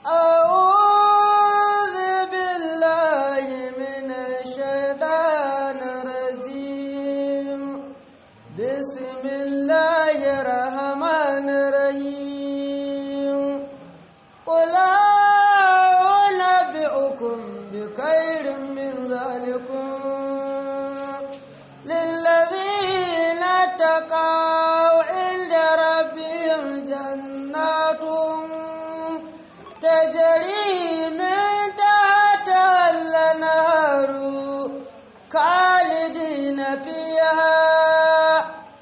أعوذ بالله من الشيطان الرجيم. بسم الله الرحمن الرحيم. قل أنبئكم بخير من ذلكم للذين اتقوا عند ربهم جنات تجري من تحتها الأنهار خالدين فيها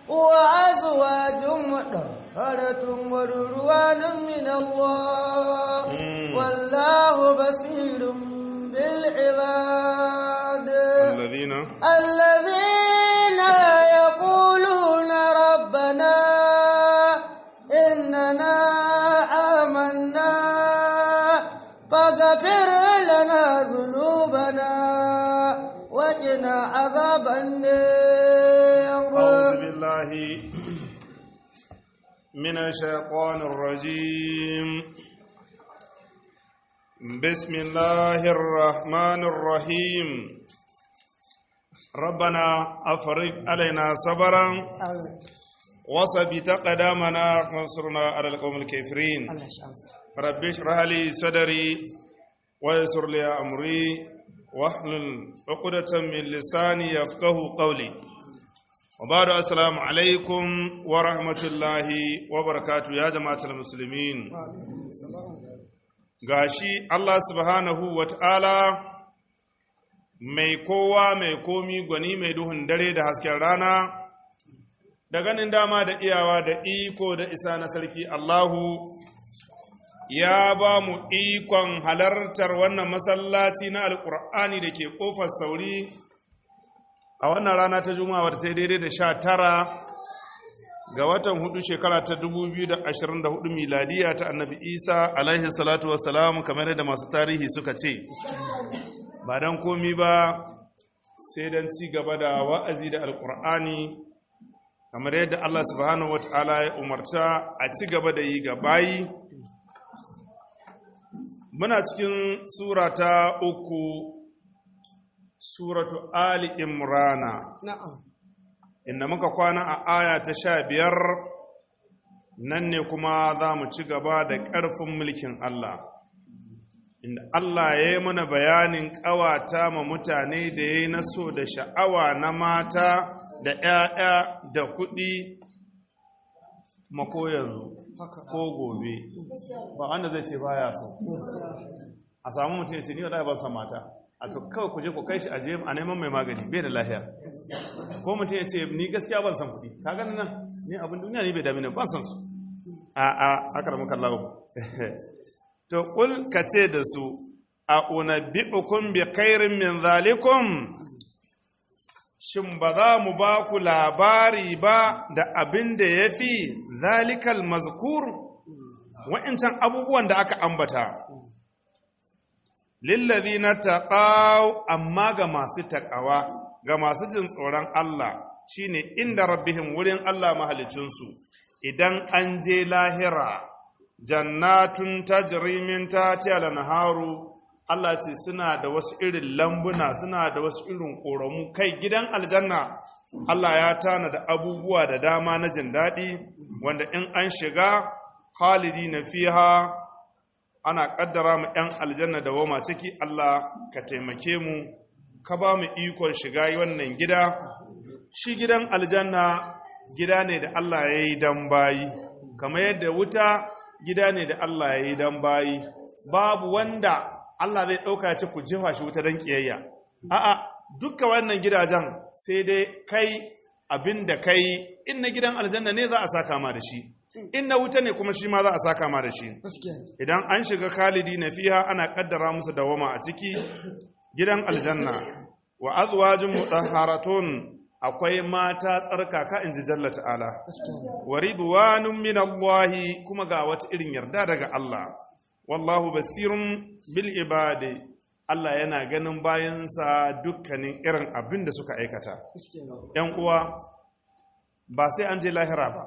وأزواج مطهرة ورضوان من الله، والله بصير بالعباد. الذين الذين يقولون ربنا إننا آمنا فاغفر لنا ذنوبنا وقنا عذاب النار. أعوذ بالله من الشيطان الرجيم. بسم الله الرحمن الرحيم. ربنا أفرغ علينا صبرا وثبت قدامنا وانصرنا على القوم الكافرين. Allah shi amsa. رب اشرح لي صدري ويسر لي أمري واحلل عقدة من لساني يفقه قولي. وبعد، السلام عليكم ورحمة الله وبركاته يا جماعة المسلمين. Gashi Allah subhanahu wa ta'ala, mai kowa mai komi, gwani mai duhun dare da hasken rana, da ganin dama da iyawa da iko da isa na sarki Allahu, ya ba mu ikon halartar wannan masallaci na Alƙur'ani da ke ƙofar Sauri a wannan rana ta Juma'a wadda ta yi daidai da 19 ga watan 4, shekara ta 2024 miladiya ta Annabi Isa alaihi salatu wassalam, kamar yadda masu tarihi suka ce, ba don komi ba sai don ci gaba da wa'azi da Alƙur'ani, kamar yadda Allah subhanahu wata'ala ya umarta a ci gaba da yi ga bayi. Muna cikin sura ta 3, Suratu Ali Imrana, inda muka kwana a aya ta 15. Nan ne kuma za mu ci gaba da ƙarfin mulkin Allah, inda Allah ya yi mana bayanin ƙawata ma mutane da ya yi na so da sha'awa na mata da ‘ya'ya da kuɗi. Mako yanzu ko gobe ba wanda zai ce baya so a samu mutum ya ce, "Ni wallahi ban san mata." A to kawai ku je ku kai shi a je a neman mai magani, bai da lahiya. Ko mutum ya ce, "Ni gaskiya ban san kuɗi, ka gani nan, ni abin duniya ni bai dami ni, ban san su." A akramuka Allah. To, kul, ka ce da su, a unabbi'ukum bi khairin min zalikum? Shin ba za mu ba ku labari ba da abin da ya fi zalikal mazkur, wa'incan abubuwan da aka ambata? Lillazina taqaw, amma ga masu taƙawa, ga masu jin tsoron Allah, shine inda rabbihim, wurin Allah mahalicinsu. Idan an je lahira, jannatun tajri min tahtiha al-anharu. Allah ce suna da wasu irin lambuna, suna da wasu irin ƙoramu. Kai, gidan aljanna Allah ya tana da abubuwa da dama na jin daɗi, wanda in an shiga, khalidina fiha, ana ƙaddara mu 'yan aljanna da wama ciki. Allah ka taimake mu, ka ba mu ikon shiga wannan gida. Shi gidan aljanna gida ne da Allah ya yi dan bayi, kamar yadda wuta gida ne da Allah ya yi dan bayi. Babu wanda Allah zai ɗauka ya ce ku jefa shi wuta don ƙiyayya. A'a, dukka wannan gidajen sai dai kai abin da kai. In na gidan aljanna ne, za a saka ma da shi. In na wuta ne kuma, shi ma za a saka ma da shi. Idan an shiga, khalidi na fiha, ana kaddara musu dawama a ciki gidan aljanna. Wa azwajun mutahharatun, akwai mata tsarkaka, in ji jalla ta'ala. Wa ridwanun min Allah, kuma ga wata irin yarda daga Allah. Wallahu basirun bil ibadi, Allah yana ganin bayansa dukkanin irin abin da suka aikata. ‘Yan uwa, ba sai an je lahira ba,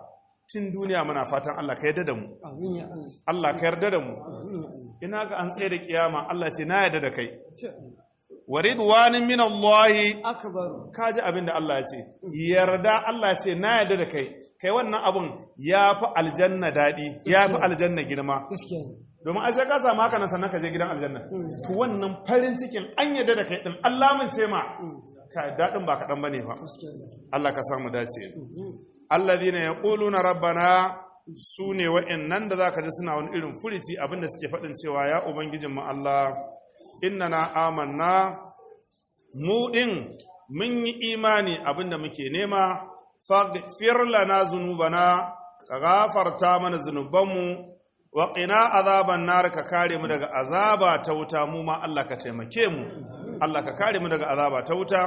tun Tun duniya muna fatan Allah ka yarda da mu. Amin ya Allah. Allah ka yarda da mu. Amin ya Allah. Ina ga an tsaye da kiyama, Allah ce na yarda da kai. Wa ridwanin min Allah Akbar. Ka ji abin da Allah ya ce, yarda, Allah ya ce na yarda da kai. Kai, wannan abun ya fi aljanna daɗi, ya fi aljanna girma. Gaskiya ne. Domin ai sai ka samu haka nan sannan ka je gidan aljanna. To, wannan farin cikin an yarda da kai din, Allah mun ce ma ka daɗin ba kaɗan bane ba. Gaskiya ne. Allah ka samu dace. Alladhina yaquluna rabbana, su ne wa'annan da zaka ji suna wani irin furici, abinda suke faɗin cewa ya ubangijin mu Allah, innana amanna, mu din mun yi imani, abinda muke nema faghfir lana zunubana, ka gafarta mana zunubanmu, wa qina azaban nar, ka kare mu daga azaba ta wuta. Mu ma Allah ka taimake mu, Allah ka kare mu daga azaba ta wuta,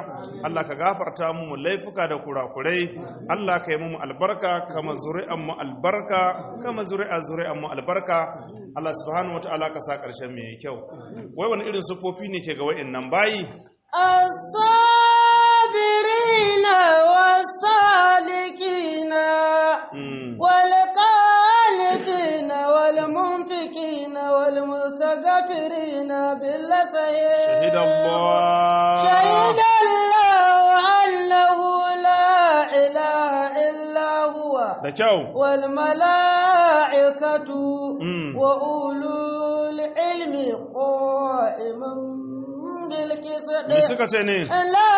Allah ka gafarta mu laifuka da kurakurai, Allah ka yi mu albarka kama zuri'an mu albarka, kama zuri'a zuri'an mu albarka. Allah subhanahu wataala ka sa karshen mu yayi kyau. Wai wani irin sufofi ne ke ga wa'annan bayi? الصابرين والصادقين والقانتين والمنفقين والمستغفرين بالأسحار. شهد الله. شهد الله أنه لا إله إلا هو Da kyau. والملائكة وأولو العلم قائما بالقسط. Me suka ce ne? لا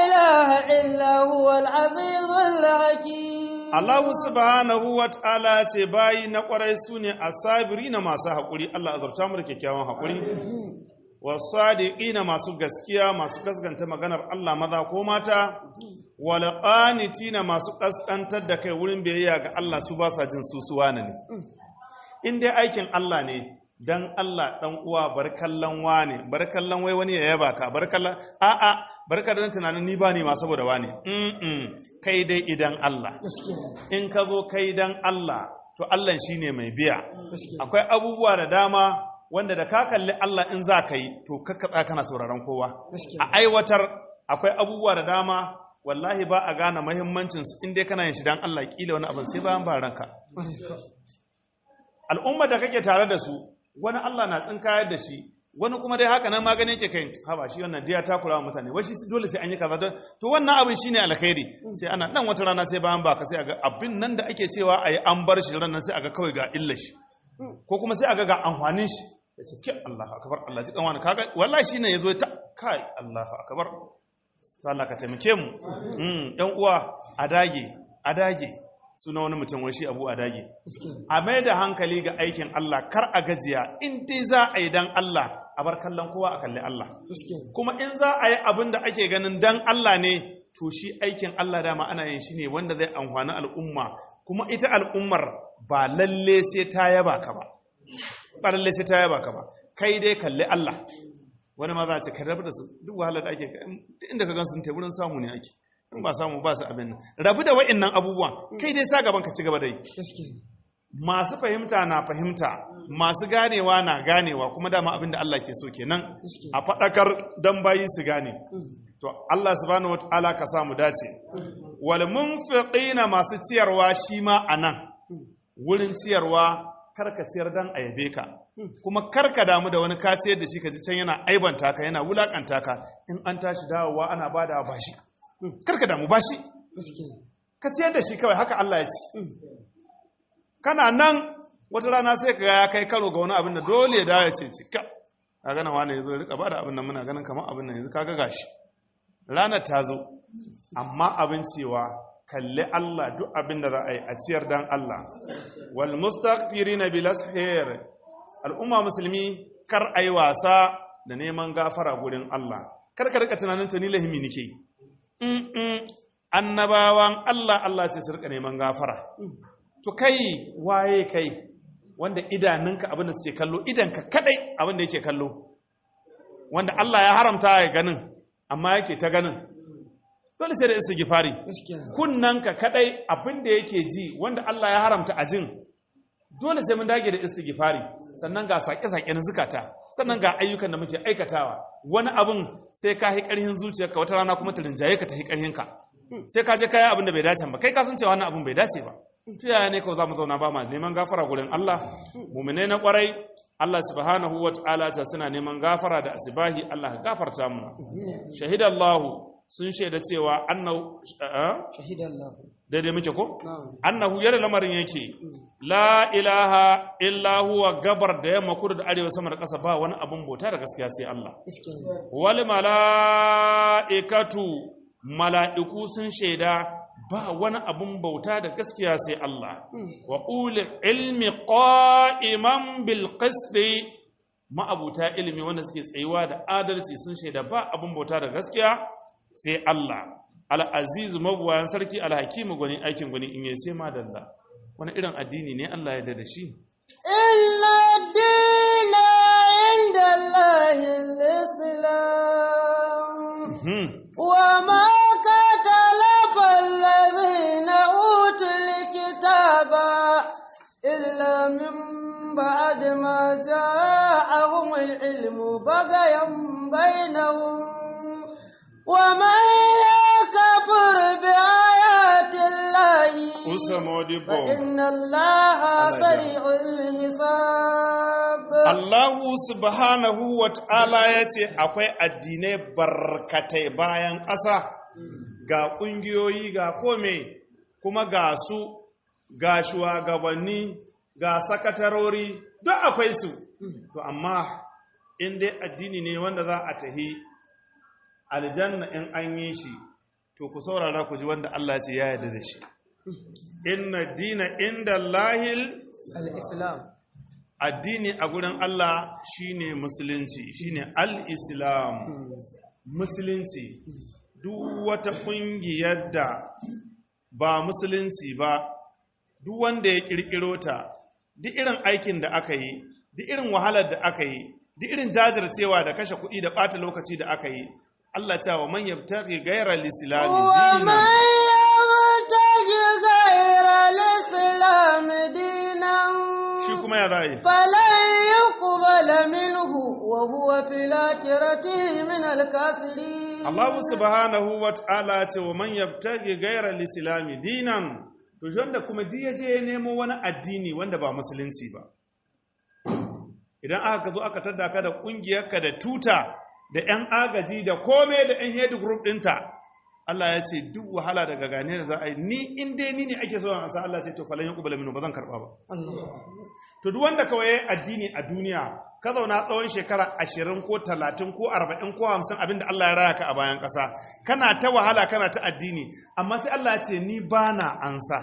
إله إلا هو العزيز الحكيم. Allah subhanahu wa ta'ala ce bayi na kwarai su ne asabiri na masu haƙuri, Allah azurta mu da kyakkyawan haƙuri, wasadiqina, masu gaskiya, masu gaskanta maganar Allah, maza ko mata, wal qanitina, masu kaskantar da kai wurin biyayya ga Allah, su ba sa jin su suwana ne. In dai aikin Allah ne dan Allah, dan uwa, bar kallon wane, bar kallon wai wani ya yaba ka, bar kallon a'a, bar kallon tunanin ni ba ne ma saboda wane. Kai dai idan Allah, in ka zo kai dan Allah, to Allah shine mai biya. Akwai abubuwa da dama wanda da ka kalli Allah in za ka yi, to kakka tsaya kana sauraron kowa a aiwatar. Akwai abubuwa da dama wallahi ba a gane muhimmancin su in dai kana yin shi dan Allah. Kila wani abin sai bayan ba ranka, al'ummar da kake tare da su, wani Allah na tsinkayar da shi, wani kuma dai haka nan magani yake kai, haba shi wannan diya takura wa mutane, wai shi dole sai an yi kaza don to wannan abin shine alkhairi. Sai ana nan wata rana sai bayan baka, sai aga abin nan da ake cewa ayi an bar shi, ran nan sai aga kawai ga illar shi, ko kuma sai aga ga amfanin shi, ya ce ki Allahu akbar, Allah ji kanwani, kaga wallahi shine yazo ta kai, Allahu akbar. To, Allah ka taimake mu. Yan uwa, a dage, a dage. Suna wani mutum wai shi Abu a dage, a mai da hankali ga aikin Allah, kar a gajiya. In dai za a yi dan Allah, a bar kallon kowa, a kalli Allah. Kuma in za a yi abin da ake ganin dan Allah ne, to shi aikin Allah dama ana yin shi ne wanda zai amfani al'umma, kuma ita al'ummar ba lalle sai ta yaba ka ba, ba lalle sai ta yaba ka ba. Kai dai kalli Allah. Wani ma za a ce ka rabu da su, duk wahalar da ake, inda ka gan sun wurin samu ne ake, in ba samu ba su abin nan. Rabu da wa'annan abubuwan, kai dai sa gaban ka, ci gaba da yi. Masu fahimta na fahimta, masu ganewa na ganewa, kuma dama abin da Allah ke so kenan, a faɗakar dan bayi su gane. To, Allah subhanahu wataala ka sa mu dace. Wal munfiqina, masu ciyarwa, shi ma anan wurin ciyarwa karka ciyar dan a yabe ka, kuma karka damu da wani ka ciyar da shi ka ji can yana aibanta ka, yana wulakanta ka. In an tashi dawowa ana bada bashi, karka damu, bashi ka ciyar da shi kawai, haka Allah ya ci. Kana nan wata rana sai ka ga ya kai karo ga wani abin da dole ya dawo ya ce cika ka gana wani ya zo ya rika bada abin nan, muna ganin kamar abin nan, yanzu kaga gashi ranar ta zo. Amma abin cewa kalli Allah, duk abin da za a yi a ciyar dan Allah. Wal mustaghfirina bil ashir, al'umma musulmi, kar ayi wasa da neman gafara gurin Allah. Kar ka rika tunanin to ni lahimi nake yi. Annabawan Allah, Allah ce su rika neman gafara. To kai waye kai wanda idanunka abin da suke kallo, idanka kadai abin da yake kallo, wanda Allah ya haramta ya ganin amma yake ta ganin, dole sai da istighfari. Kunnanka kadai abin da yake ji, wanda Allah ya haramta a jin, dole sai mun dage da istighfari. Sannan ga sake-sake na zukata, sannan ga ayyukan da muke aikatawa. Wani abin sai ka hi karhin zuciyarka, wata rana kuma ta rinjaye ka, ta hi karhin ka, sai ka je kaya abin da bai dace ba. Kai ka san cewa wannan abin bai dace ba. Ta yaya ne kawai za mu zauna ba ma neman gafara gurin Allah? Muminai na kwarai, Allah subhanahu wa ta'ala ta suna neman gafara da asibahi. Allah ka gafarta mu. Shahidallahu, sun shaida cewa annahu Shahidallahu. Daidai muke ko? Na'am. Annahu, yadda lamarin yake, la ilaha illa huwa, gabar da yamma, kudu da arewa, sama da ƙasa, ba wani abun bauta da gaskiya sai Allah. Gaskiya. Wal mala'ikatu, mala'iku sun shaida ba wani abun bauta da gaskiya sai Allah. Wa ulil ilmi qa'iman bil qisti, ma'abuta ilimi wanda suke tsayuwa da adalci sun shaida ba abun bauta da gaskiya sai Allah. Al-azizu, mabuwayan sarki, al-hakimu, gwani aikin gwani in yi sai madalla. Wani irin addini ne Allah ya da shi? إن الدين عند الله الإسلام. وما اختلف الذين أوتوا الكتاب إلا من بعد ما جاءهم العلم بغيا بينهم، ومن يكفر بآيات الله Usamodibo. فإن الله الله. سريع الحساب. Allahu subhanahu wa ta'ala ya ce akwai addinai barkatai bayan ƙasa, ga ƙungiyoyi, ga kome, kuma ga su, ga shugabanni, ga sakatarori, duk akwai su. To amma in dai addini ne wanda za a tahi aljanna in an yi shi, to ku saurara ku ji wanda Allah ce ya yarda da shi. Inna dina inda Allahil الإسلام. Addini a gurin Allah shine musulunci, shine al-islam, musulunci. Duk wata ƙungiyar da ba musulunci ba, duk wanda ya ƙirƙiro ta, duk irin aikin da aka yi, duk irin wahalar da aka yi, duk irin jajircewa da kashe kuɗi da ɓata lokaci da aka yi, Allah cewa man yabtaghi ghayra al-islam ومن dinan يبتغ غير الإسلام دينا shi kuma ya za yi? فلن يقبل منه وهو في الآخرة من الخاسرين. Allah subhanahu wa ta'ala ce wa man yabtaghi ghayra al-islam dinan, to shi wanda kuma duk yaje ya nemo wani addini wanda ba musulunci ba, idan aka zo aka tada ka da kungiyarka da tuta da yan agaji da kome da yan head group ɗinta, Allah ya ce duk wahala daga gane da za a yi, ni in dai ni ne ake so an sa, Allah ce to falan yuqbal minhu, ba zan karba ba. الله. To duk wanda kawai yayi addini a duniya, ka zauna tsawon shekara 20 ko 30 ko 40 ko 50, abinda Allah ya raya ka a bayan ƙasa, kana ta wahala, kana ta addini, amma sai Allah ya ce ni ba na ansa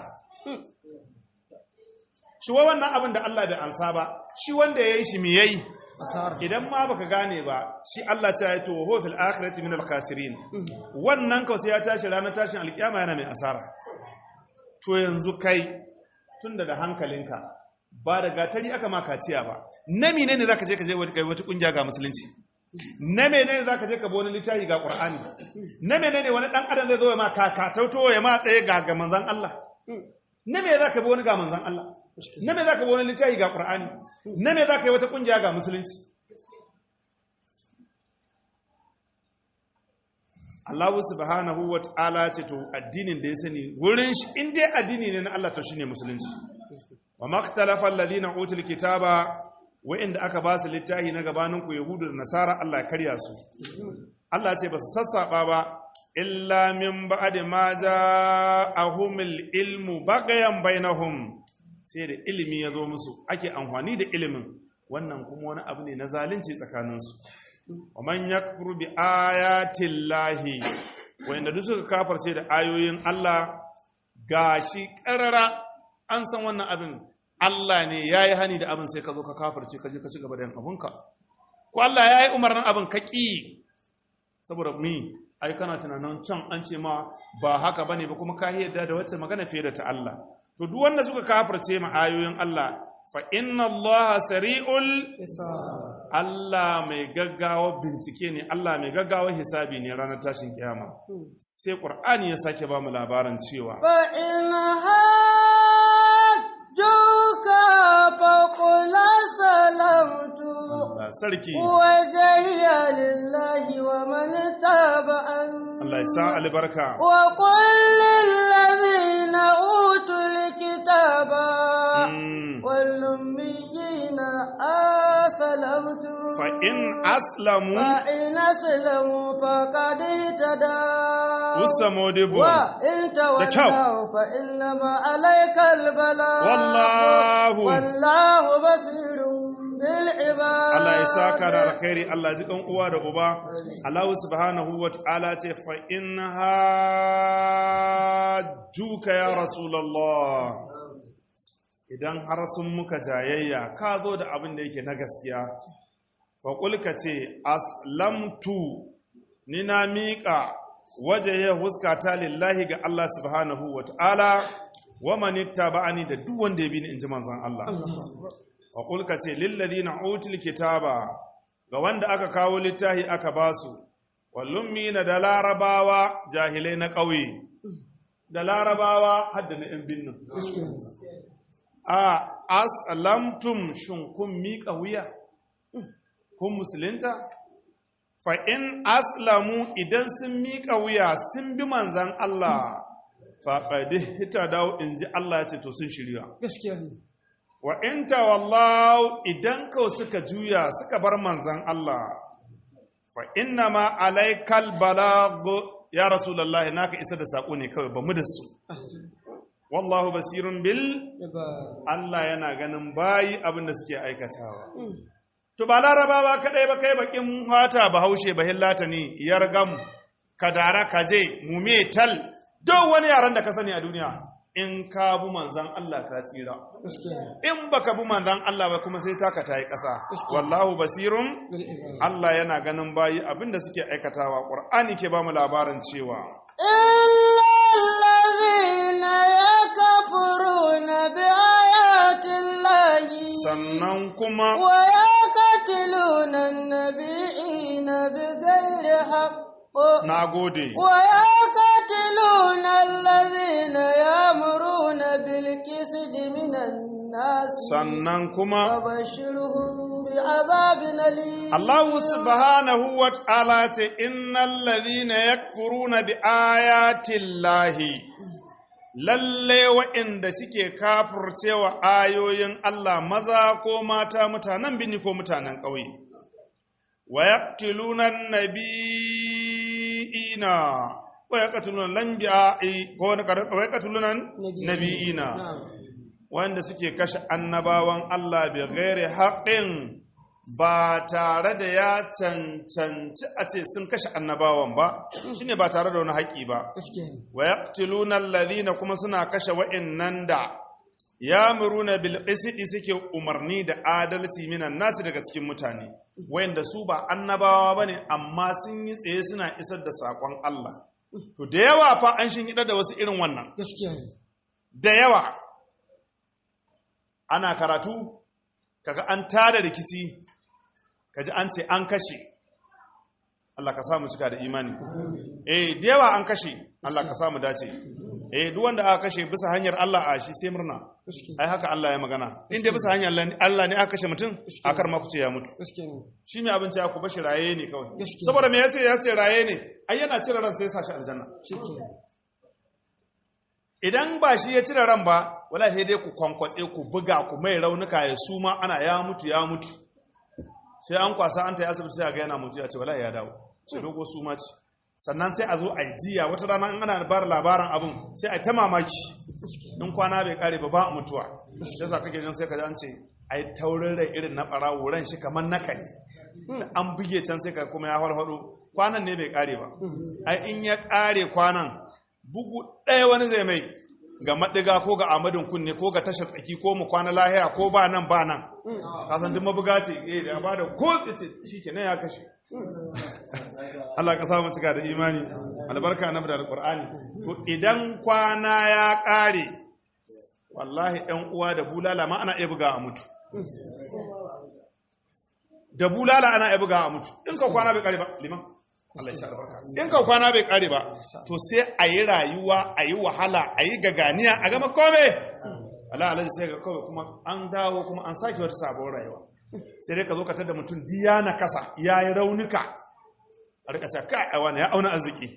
shi. Wa wannan abin da Allah bai ansa ba, shi wanda ya yi shi me yayi? Asara. Idan ma baka gane ba, shi Allah ce ya to wa huwa fil akhirati min al khasirin. Wannan kawai sai ya tashi ranar tashin alkiyama yana mai asara. To yanzu kai tunda da hankalinka, ba da gatari aka ma kaciya ba, na mene ne zaka je ka je wata kai wata kungiya ga musulunci? Na mene ne zaka je ka bi wani littafi ga Qur'ani? Na mene ne wani dan adam zai zo ya ma kakatauto ya ma tsaye ga manzon Allah? Na me zaka bi wani ga manzon Allah? Na me zaka bi wani littafi ga Qur'ani? Na me zaka yi wata kungiya ga musulunci? Allah subhanahu wa ta'ala ce to addinin da ya sani wurin shi, in dai addini ne na Allah, to shine musulunci. Wa maktalafa alladhina utul kitaba, wa'inda aka ba su littafi na gabanin ku, yahudu da nasara, Allah ya karya su, Allah ce ba su sassaba ba illa min ba'di ma ja'ahumul ilmu bagayan bainahum, sai da ilimi ya zo musu ake amfani da ilimin wannan, kuma wani abu ne na zalunci tsakaninsu. Wa man yakfur bi ayati llahi, wa'inda duk suka kafarce da ayoyin Allah, gashi karara an san wannan abin Allah ne ya yi hani da abin, sai ka zo ka kafarce, ka je ka ci gaba da yin abinka, ko Allah ya yi umarnin abin ka ƙi, saboda mi ai kana tunanin can an ce ma ba haka bane ba, kuma ka yarda da wacce magana fiye da ta Allah. To duk wanda suka kafarce ma ayoyin Allah, fa inna Allah sari'ul Allah mai gaggawa bincike ne, Allah mai gaggawa hisabi ne ranar tashin kiyama. Sai Qur'ani ya sake ba mu labarin cewa فإن حاجوك فقل أسلمت Allah sarki. وجهي لله ومن اتبعني. Allah ya sa albarka. وقل للذين أوتوا الكتاب الكتاب والأميين أسلمتم fa in aslamu فإن أسلموا فقد اهتدوا usamodibo وإن تولوا فإنما عليك البلاغ Wallahu. والله بصير بالعباد Allah ya saka da alkhairi, Allah ji kan uwa da uba. Allah subhanahu wa ta'ala ce fa in hajjuka ya rasulullah, idan har sun muka jayayya ka zo da abin da yake na gaskiya, fa qul ka ce aslamtu, ni na miƙa waje ya huskata lillahi ga Allah subhanahu wa ta'ala, wa man ittaba'ani, da duk wanda ya bi ni, inji manzon Allah. Wa ka ce lilladhina utul kitaba, ga wanda aka kawo littafi aka basu, wallummina, da larabawa jahilai na ƙauye, da larabawa hadda na yan binnin, a aslamtum, shin kun miƙa wuya kun musulunta? Fa in aslamu, idan sun miƙa wuya sun bi manzan Allah, fa qad ihtadaw, inji Allah ya ce to sun shirya. Gaskiya ne. Wa in tawallaw, idan kau suka juya suka bar manzan Allah, fa inna ma alaikal balag ya rasulullahi, naka isa da sako ne kawai, ba mu da su. Wallahu basirun bil Allah yana ganin bayi abin da suke aikatawa. To ba larabawa kadai ba, kai bakin fata, bahaushe, bahillata ne, yargam, kadara, kaje mume tal, duk wani yaran da ka sani a duniya, in ka bi manzan Allah ka tsira. Gaskiya ne. In baka bi manzan Allah ba kuma sai taka tayi ƙasa. Wallahu basirun, Bil ibad. Allah yana ganin bayi abinda suke aikatawa. Qur'ani ke ba mu labarin cewa إلا الذين يكفرون بآيات الله sannan kuma ويقتلون النبيين بغير حق na gode. ويقتلون الذين يأمرون بالقسط من الناس Sannan kuma فبشرهم بعذاب أليم. Allah subhanahu wa ta'ala ce innal ladhina yakfuruna bi ayati llahi, lalle wa'inda suke kafircewa ayoyin Allah, maza ko mata, mutanen bini ko mutanen ƙauye, wa yaqtuluna nabiyina wa yaqtuluna lanbiya'i ko wa yaqtuluna nabiyina, wanda suke kashe annabawan Allah bi ghairi haqqin, ba tare da ya cancanci a ce sun kashe annabawan ba, shine ba tare da wani haƙƙi ba. Gaskiya ne. Wa yaqtuluna alladhina, kuma suna kashe wa'innan da yamuruna bil qisti, suke umarni da adalci, minan nasu, daga cikin mutane, wayanda su ba annabawa bane amma sun yi tsaye suna isar da sakon Allah. To da yawa fa an shin da wasu irin wannan. Gaskiya ne. Da yawa ana karatu kaga an tada rikici, kaji an ce an kashe. Allah ka samu cika da imani. Eh, da yawa an kashe. Allah ka samu dace. Eh, duk wanda aka kashe bisa hanyar Allah, a shi sai murna. Gaskiya. Ai haka Allah ya magana, in dai bisa hanyar Allah ne aka kashe mutum, akar ma ku ce ya mutu. Gaskiya ne. Shi mai abinci ku bashi, raye ne kawai. Gaskiya. Saboda me yace? Yace raye ne, ai yana cire ran sai ya sa shi aljanna. Shikenan. Idan ba shi ya cire ran ba, wala sai dai ku kwankwatse, ku buga, ku mai raunuka, ya suma, ana ya mutu, ya mutu. Sai an kwasa an ta yi asibiti, sai a ga yana mutu, ya ce wala ya dawo, sai dogo suma ce. Sannan sai a zo a yi jiya. Wata rana in ana bara labarin abun sai a yi ta mamaki. In kwana bai kare ba, ba a mutuwa. Shi yasa kake jin sai ka ji an ce ai taurin rai irin na ɓarawo, ran shi kamar naka ne. Da an buge can sai ka kuma ya farfado, kwanan ne bai kare ba. Ai in ya kare kwanan, bugu ɗaya wani zai mai ga maɗiga ko ga amadin kunne ko ga tashar tsaki ko mu kwana lahira ko ba nan ba nan, ka san duk mabuga ce. Eh, da ba da ko ce shikenan ya kashe. Allah ka samu cika da imani, albarka annabi da alqur'ani. To idan kwana ya kare, wallahi ɗan uwa, da bulala ma ana iya buga a mutu, da bulala ana iya buga a mutu in ka kwana bai kare ba. Liman, Allah ya sa albarka. In ka kwana bai kare ba, to sai a yi rayuwa, a yi wahala, a yi gaganiya, a gama kome. Allah alaji, sai ga kawai kuma an dawo kuma an sake wata sabon rayuwa. Sai dai ka zo ka tada mutum diya na kasa, ya yi raunuka, a rika cewa kai, ai wani ya auna arziki,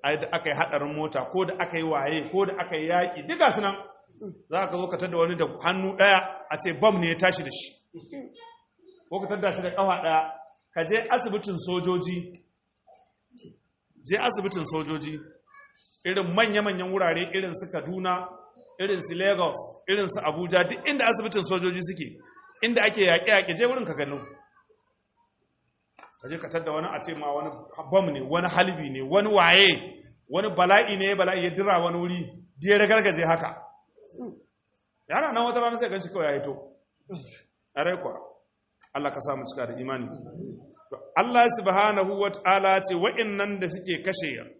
ai da aka yi hadarin mota ko da aka yi waye ko da aka yi yaƙi, duka su nan. Za ka zo ka tada wani da hannu ɗaya a ce bam ne ya tashi da shi, ko ka tada shi da ƙafa ɗaya. Ka je asibitin sojoji, je asibitin sojoji, irin manya-manyan wurare irin su Kaduna, irin su Lagos, irin su Abuja, duk inda asibitin sojoji suke, inda ake yaƙe-yaƙe, je wurin ka gano. Ka je ka tadda wani a ce ma wani bam ne, wani halbi ne, wani waye, wani bala'i ne, bala'i ya dira wani wuri da ya ragargaje haka. Yana nan wata rana sai gan shi kawai ya hito a rai kuwa. Allah ka samu cika da imani. To, Allah subhanahu wa ta'ala ce wa'innan da suke kashe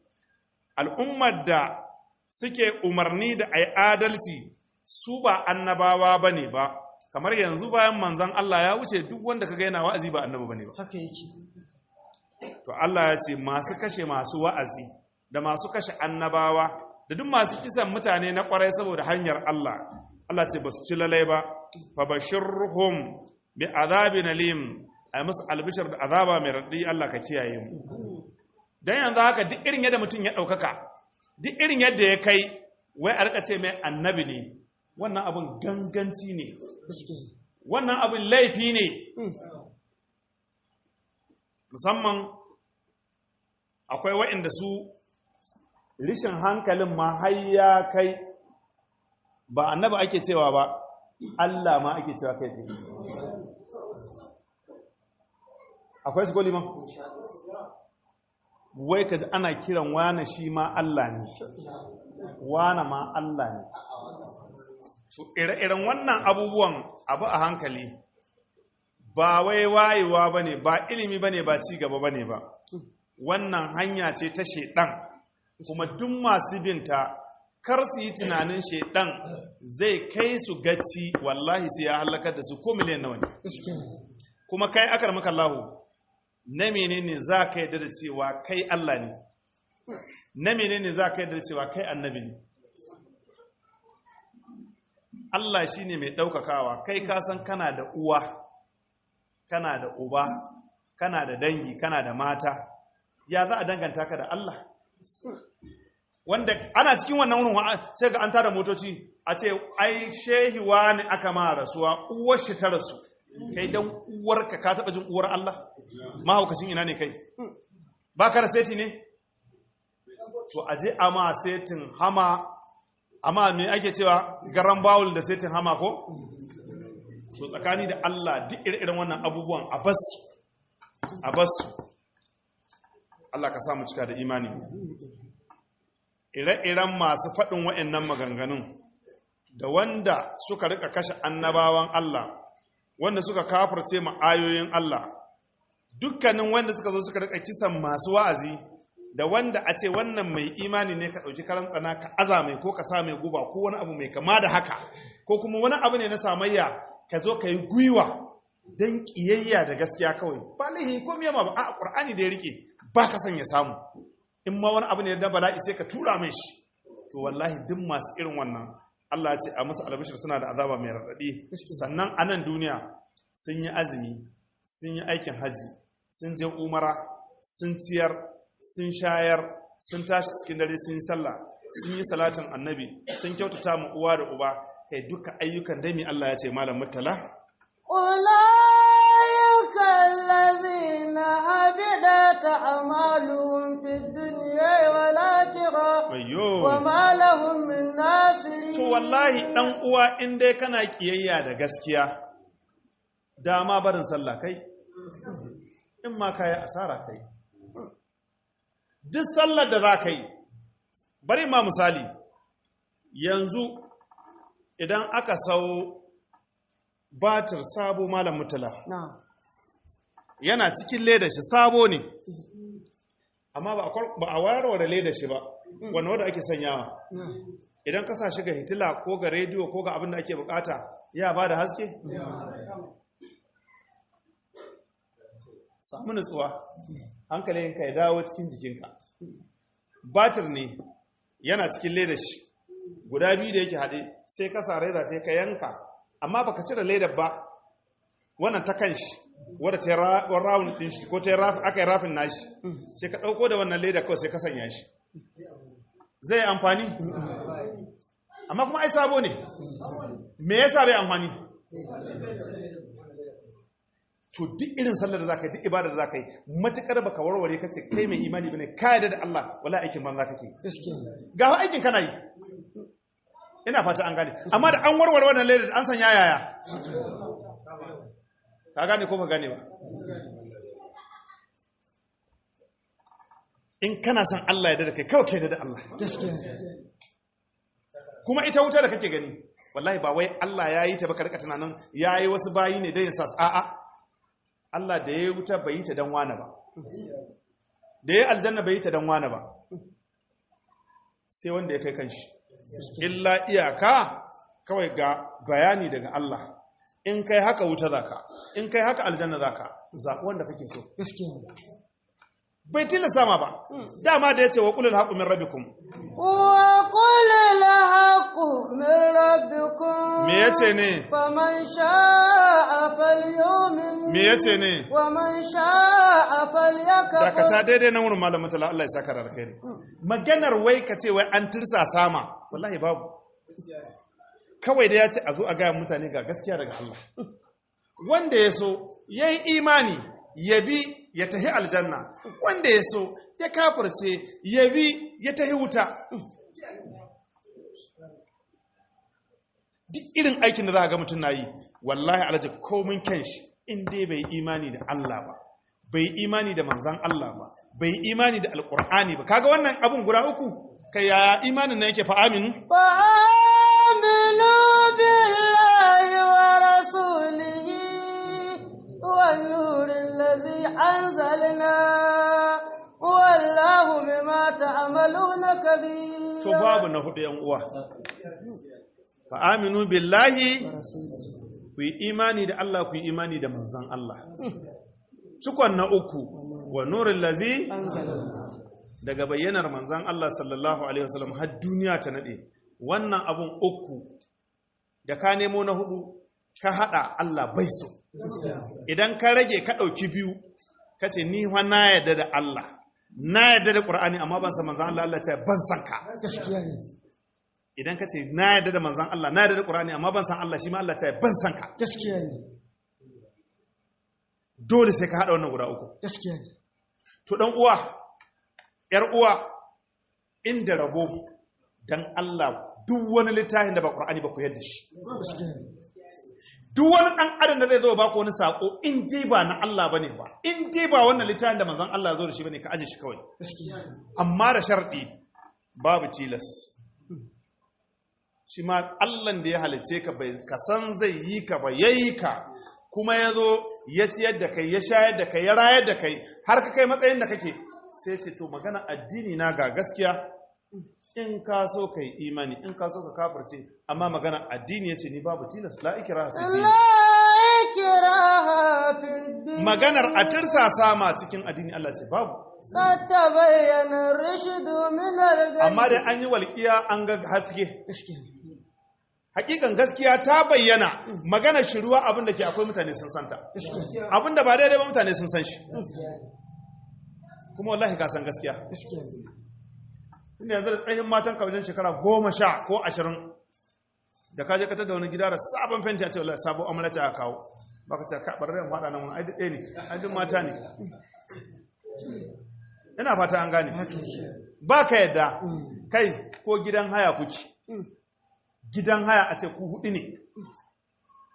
al'ummar da suke umarni da ai adalci, su ba annabawa bane ba. Kamar yanzu bayan manzon Allah ya wuce, duk wanda kaga yana wa'azi ba annabi bane ba. Haka yake. To Allah ya ce masu kashe masu wa'azi da masu kashe annabawa da duk masu kisan mutane na kwarai saboda hanyar Allah, Allah ce ba su ci lalai ba. Fa bashirhum bi azabin alim, ay musu albishir da azaba mai raɗi. Allah ka kiyaye mu. Dan yanzu haka duk irin yadda mutum ya ɗaukaka, duk irin yadda ya kai, wai a rika ce mai annabi ne, wannan abun ganganci ne. Gaskiya. Wannan abun laifi ne. Musamman akwai waɗanda su rishin hankalin ma har ya kai ba annabi ake cewa ba, Allah ma ake cewa kai tsaye. Akwai su liman? Wai ka ji ana kiran wane shi ma Allah ne, wane ma Allah ne. To ire-iren wannan abubuwan, abu a hankali, ba wai wayewa ba ne ba, ilimi ba ne ba, ci gaba ba ne ba. Wannan hanya ce ta shaidan, kuma duk masu binta kar su yi tunanin shaidan zai kai su gaci. Wallahi sai ya halakar da su, ko miliyan nawa ne. Gaskiya. Kuma kai, akar maka Allahu, na menene za ka yarda da cewa kai Allah ne? Na menene za ka yarda da cewa kai annabi ne? Allah shine mai ɗaukakawa. Kai ka san kana da uwa, kana da uba, kana da dangi, kana da mata. Ya za a danganta ka da Allah? Wanda ana cikin wannan wurin sai ga an tara motoci a ce ai shehi wani aka ma rasuwa, uwar shi ta rasu. Kai dan uwarka, ka taba jin uwar Allah? Mahaukacin ina ne kai? Ba ka da seti ne? To aje a ma setin hama, amma me ake cewa, garan bawul da setin hama ko? To tsakani da Allah, duk ire-iren wannan abubuwan a basu, a basu. Allah ka samu cika da imani. Ire-iren masu faɗin wa'annan maganganun da wanda suka rika kashe annabawan Allah, wanda suka kafirce ma ayoyin Allah, dukkanin wanda suka zo suka rika kisan masu wa'azi, da wanda a ce wannan mai imani ne, ka ɗauki karan tsana ka aza mai, ko ka sa mai guba, ko wani abu mai kama da haka, ko kuma wani abu ne na samayya, ka zo ka yi gwiwa don ƙiyayya da gaskiya kawai, ba laihi ko miya ma ba, a ƙur'ani da ya rike ba ka son ya samu, in ma wani abu ne na bala'i sai ka tura mai shi. To wallahi duk masu irin wannan, Allah ya ce a musu albishir suna da azaba mai raɗaɗi. Sannan a nan duniya sun yi azumi, sun yi aikin haji, sun je umara, sun ciyar, sun shayar, sun tashi cikin dare sun yi sallah, sun yi salatin annabi, sun kyautata ma uwa da uba, kai duka ayyukan dami. Allah ya ce, malam murtala. أولئك الذين حبطت أعمالهم في الدنيا والآخرة Ayyo. وما لهم من ناصرين. To wallahi dan uwa, in dai kana kiyayya da gaskiya, dama barin sallah kai, in ma kayi asara kai. Duk sallar da za ka yi, bari ma misali, yanzu idan aka sau batir sabo, malam mutala, نعم yana cikin ledar shi, sabo ne, amma ba a warware ledar shi ba, wanda wanda ake sanyawa. نعم Idan ka sa shi ga hitila ko ga rediyo ko ga abin da ake bukata, ya ba da haske? Samu nutsuwa, hankalinka ya dawo cikin jikinka. Batir ne yana cikin ledar shi guda biyu da yake haɗe, sai ka sa reza sai ka yanka, amma baka cire ledar ba, wannan ta kan shi wadda ta yi round ɗin shi ko ta yi aka yi rafin nashi, sai ka ɗauko da wannan leda kawai sai ka sanya shi. Zai amfani? Amma kuma ai sabo ne. Me yasa bai amfani? To duk irin sallar da zaka yi, duk ibadar da zaka yi, matukar baka warware kace kai mai imani bane, ka yarda da Allah, wallahi aikin banza kake. Ga aikin kana yi. Ina fata an gane. Amma da an warware wannan ledar an san yaya. Ka gane ko ba gane ba? In kana son Allah ya yarda da kai, kawai ka yarda da Allah. Kuma ita wuta da kake gani, wallahi ba wai Allah ya yi ta ba ka rika tunanin ya yi wasu bayi ne don ya sa a'a. Allah da ya yi wuta bai yi ta dan wane ba. Da ya yi aljanna bai yi ta dan wane ba. Sai wanda ya kai kanshi. Illa iyaka kawai ga bayani daga Allah. In kai haka wuta zaka, in kai haka aljanna zaka, zaɓi wanda kake so. Bai tilasta ma ba. Dama da ya ce wa qulil haqqu min rabbikum. Wa qulil haqqu min rabbikum. Me yace ne? Faman sha'a falyu'min. Me yace ne? Wa man sha'a falyakfur. Dakata daidai nan wurin malamin tala, Allah ya saka da alkhairi. Maganar wai ka ce wai an tirsa sama, wallahi babu. Kawai da ya ce a zo a gaya mutane ga gaskiya daga Allah. Wanda ya so ya yi imani ya bi ya tahi aljanna, wanda ya so ya kafirce ya bi ya tahi wuta. Duk irin aikin da za a ga mutum na yi, wallahi alhaji komin kyan shi in dai bai imani da Allah ba, bai imani da manzan Allah ba, bai imani da alkur'ani ba. Kaga wannan abun guda uku, kai yaya imanin nan yake? Fa aminu فآمنوا بالله ورسوله والنور الذي أنزلنا والله بما تعملون كبير. To babu na hudu, yan uwa. Fa aminu billahi, ku yi imani da Allah, ku yi imani da manzan Allah. Cikon na uku, wa nurin lazi, daga bayyanar manzan Allah sallallahu alaihi wasallam har duniya ta nade. Wannan abun uku da ka nemo na hudu ka hada, Allah bai so. Idan ka rage ka dauki biyu, ka ce ni fa na yarda da Allah, na yarda da Qur'ani, amma ban san manzan Allah, Allah ce ban san ka. Idan ka ce na yarda da manzan Allah, na yarda da Qur'ani, amma ban san Allah, shi ma Allah ce ban san ka. Dole sai ka hada wannan guda uku. To dan uwa, yar uwa, inda rabo dan Allah, duk wani littafin da ba Qur'ani ba ku yarda shi. Duk wani dan adam da zai zo ba ku wani sako, in dai ba na Allah bane ba, in dai ba wannan littafin da manzon Allah ya zo da shi bane, ka aje shi kawai. Amma da sharɗi, babu tilas. Shi ma Allahn da ya halice ka bai ka san zai yi ka ba, yayi ka, kuma ya zo ya ciyar da kai, ya shayar da kai, ya rayar da kai har ka kai matsayin da kake, sai ce to magana addini na ga gaskiya, in ka so ka yi imani, in ka so ka kafirce, amma magana addini ya ce ni babu tilas, la ikraha fi din. لا إكراه في الدين. Maganar a tirsasa ma cikin addini, Allah ce babu. قد تبين الرشد من الغي. Amma dai an yi walƙiya an ga haske, hakikan gaskiya ta bayyana. Magana shiruwa, abin da ke akwai mutane sun santa, abin da ba daidai ba mutane sun san shi, kuma wallahi ka san gaskiya. Tunda yanzu da tsayin matan ka wajen shekara 10 ko 20 da ka je ka tada wani gida da sabon fenti, a ce wallahi sabon amarya ce aka kawo, baka ce ka bar ran fada nan wani, ai duk ɗaya ne, ai duk mata ne. Ina fata an gane. Ba ka yadda. Kai ko gidan haya kuke, gidan haya a ce ku hudu ne,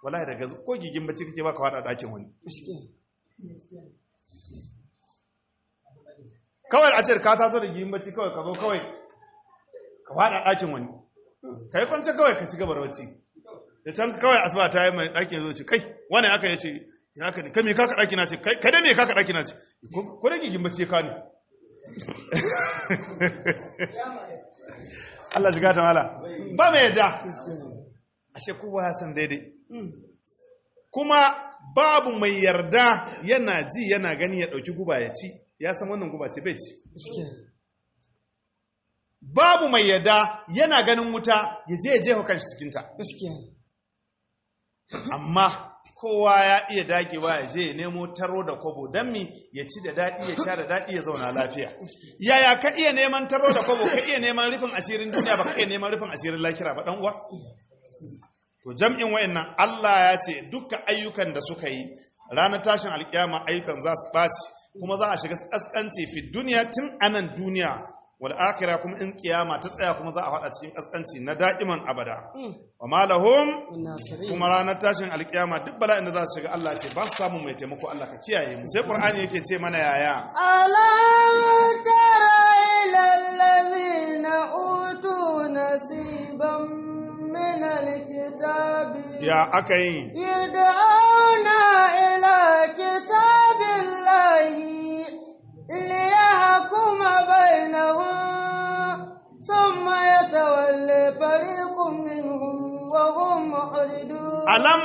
wallahi daga ko gigin bacci kake baka wada dakin wani. Kawai a ce ka taso da gigin bacci, kawai ka zo kawai ka wada dakin wani, ka yi kwance kawai ka ci gaba da bacci. Da can kawai asuba ta yi, mai ɗakin zo ce kai wani aka yi ce ya haka ne, kai me kaka ɗaki na ce, kai dai me kaka ɗaki na ce, ko da gigin bacci ka ne. Allah shiga ta mala, ba mai yadda. Ashe kowa ya san daidai, kuma babu mai yarda yana ji yana gani ya ɗauki guba ya ci, ya san wannan guba ce, bai ci. Babu mai yarda yana ganin wuta ya je ya jefa kanshi cikinta. Amma Kowa ya iya dagewa ya je ya nemo taro da kwabo don mi ya ci da daɗi, ya sha da daɗi, ya zauna lafiya. Yaya ka iya neman taro da kwabo, ka iya neman rufin asirin duniya, ba ka iya neman rufin asirin lahira ba, ɗan uwa? To jam'in wayannan, Allah ya ce dukkan ayyukan da suka yi, ranar tashin alkiyama ayyukan za su ɓaci, kuma za a shiga kaskanci fi duniya, tun anan duniya, wal akhirah, kuma in kiyama ta tsaya kuma za a faɗa cikin kaskanci na da'iman abada. Wa ma lahum Nasirin. Kuma ranar tashin alkiyama duk bala'in da za su shiga, Allah ce ba su samu mai taimako. Allah ka kiyaye mu. Sai Qur'ani yake ce mana yaya? ألم تر إلى الذين أوتوا نصيبا من الكتاب Ya aka yi? يدعون إلى كتاب الله ليحكم بينهم ثم يتولي فريق منهم وهم معرضون. Alam,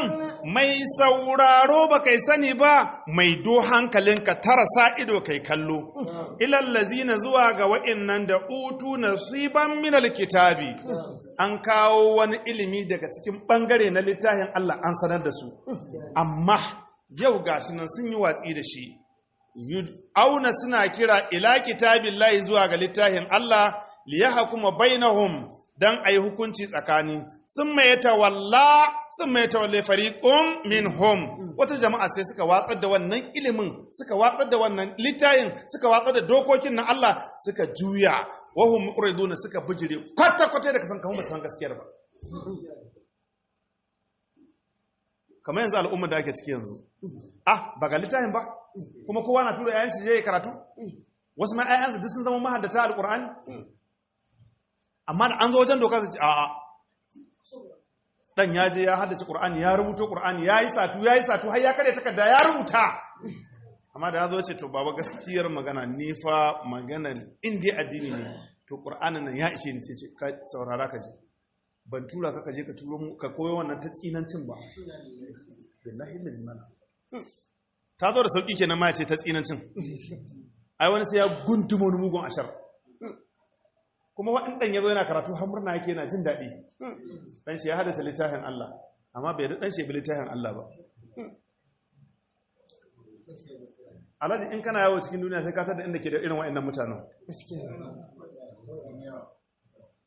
mai sauraro, ba kai sani ba, mai do hankalinka tara sa ido kai kallo. Ilallazina, zuwa ga wa'innan da utu nasiban minal kitabi. An kawo wani ilimi daga cikin bangare na littafin Allah an sanar da su. Amma yau gashi nan sun yi watsi da shi. Auna suna kira ila kitabillahi, zuwa ga littafin Allah, liyahkuma bainahum, dan ayi hukunci tsakani. Sun mai tawalla, sun mai tawalle fariqum minhum, wata jama'a sai suka watsar da wannan ilimin, suka watsar da wannan littafin, suka watsar da dokokin na Allah, suka juya. Wahum mu'riduna, suka bijire kwata kwata da kasan kamar ba su san gaskiyar ba. Kamar yanzu al'ummar da ake ciki yanzu, ah, ba ga littafin ba, kuma kowa na tura 'ya'yan shi je ya karatu. Wasu ma 'ya'yansu duk sun zama mahaddata alqur'ani, amma da an zo wajen doka su ce a'a. Dan ya je ya haddace Qur'ani, ya rubuto Qur'ani, ya yi satu, ya yi satu, har ya karya takarda ya rubuta, amma da ya zo ce, "To baba, gaskiyar magana, ni fa magana in dai addini ne, to Qur'anin nan ya ishe ni." Sai ce, "Ka saurara, ka je, ban tura ka ka je ka turo mu ka koyo wannan ta tsinancin ba." Billahi lazi mana ta zo da sauki kenan ma ya ce ta tsinancin. Ai wani sai ya guntuma wani mugun ashar. Kuma wa'in ɗan ya zo yana karatu har murna yake, yana jin daɗi ɗan shi ya hadata littafin Allah, amma bai ɗan shi bi littafin Allah ba. Alhaji, in kana yawo cikin duniya sai ka tada inda ke da irin wa'annan mutanen.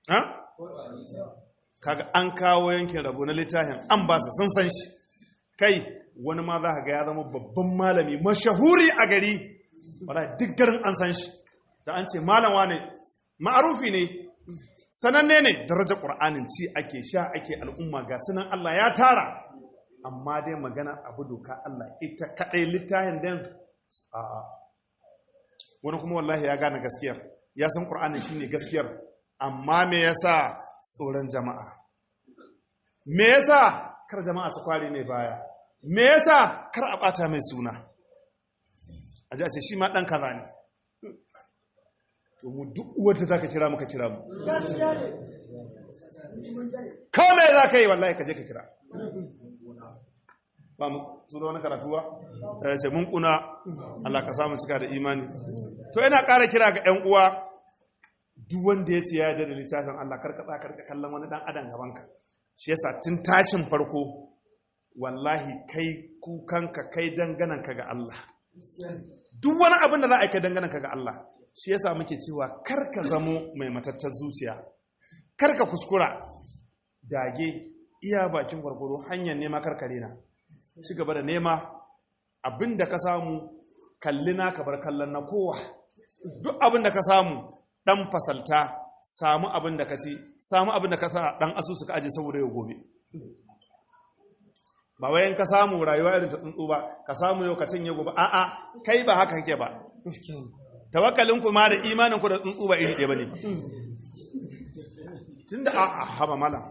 Ha? Kaga an kawo yankin rabo na littafin an ba su, sun san shi. Kai, wani ma za ka ga ya zama babban malami mashahuri a gari. Wala duk garin an san shi, da an ce malam wane, ma'arufi ne, sananne ne. Darajar Ƙur'anin ci ake, sha ake, al'umma ga sunan Allah ya tara, amma dai magana abu doka Allah ita kaɗai littafin dan a'a. Wani kuma wallahi ya gane gaskiyar, ya san Ƙur'anin shine gaskiyar, amma me yasa? Tsoron jama'a. Me yasa? Kar jama'a su kware mai baya. Me yasa? Kar a bata mai suna, a ji a ce shi ma ɗan kaza ne. To mu duk uwar da zaka kira muka kira mu, ko me za ka yi, wallahi ka je ka kira. Ba mu suna wani karatu ba ya ce mun kuna. Allah ka samu cika da imani. To ina ƙara kira ga 'yan uwa, duk wanda ya ce ya yarda da littafin Allah, karka tsaka karka kallon wani dan adam gabanka. Shi yasa tun tashin farko, wallahi, kai kukanka kai dangananka ga Allah. Duk wani abin da za a yi, kai dangananka ga Allah. Shi yasa muke cewa kar ka zamo mai matattar zuciya, kar ka kuskura. Dage iya bakin gwargwaro, hanyar nema karkare na ci gaba da nema. Abin da ka samu, kalli na ka bar kallon na kowa. Duk abin da ka samu, dan fasalta, samu abin da ka ci, samu abin da ka sa dan asusu ka aje saboda yau gobe. Ba wai in ka samu rayuwa irin ta tsuntsu ba, ka samu yau ka cinye gobe. A'a, kai ba haka kake ba. Tawakkalin ku ma da imanin ku da tsuntsu ba iri ɗaya bane ba. Tunda a haba malam,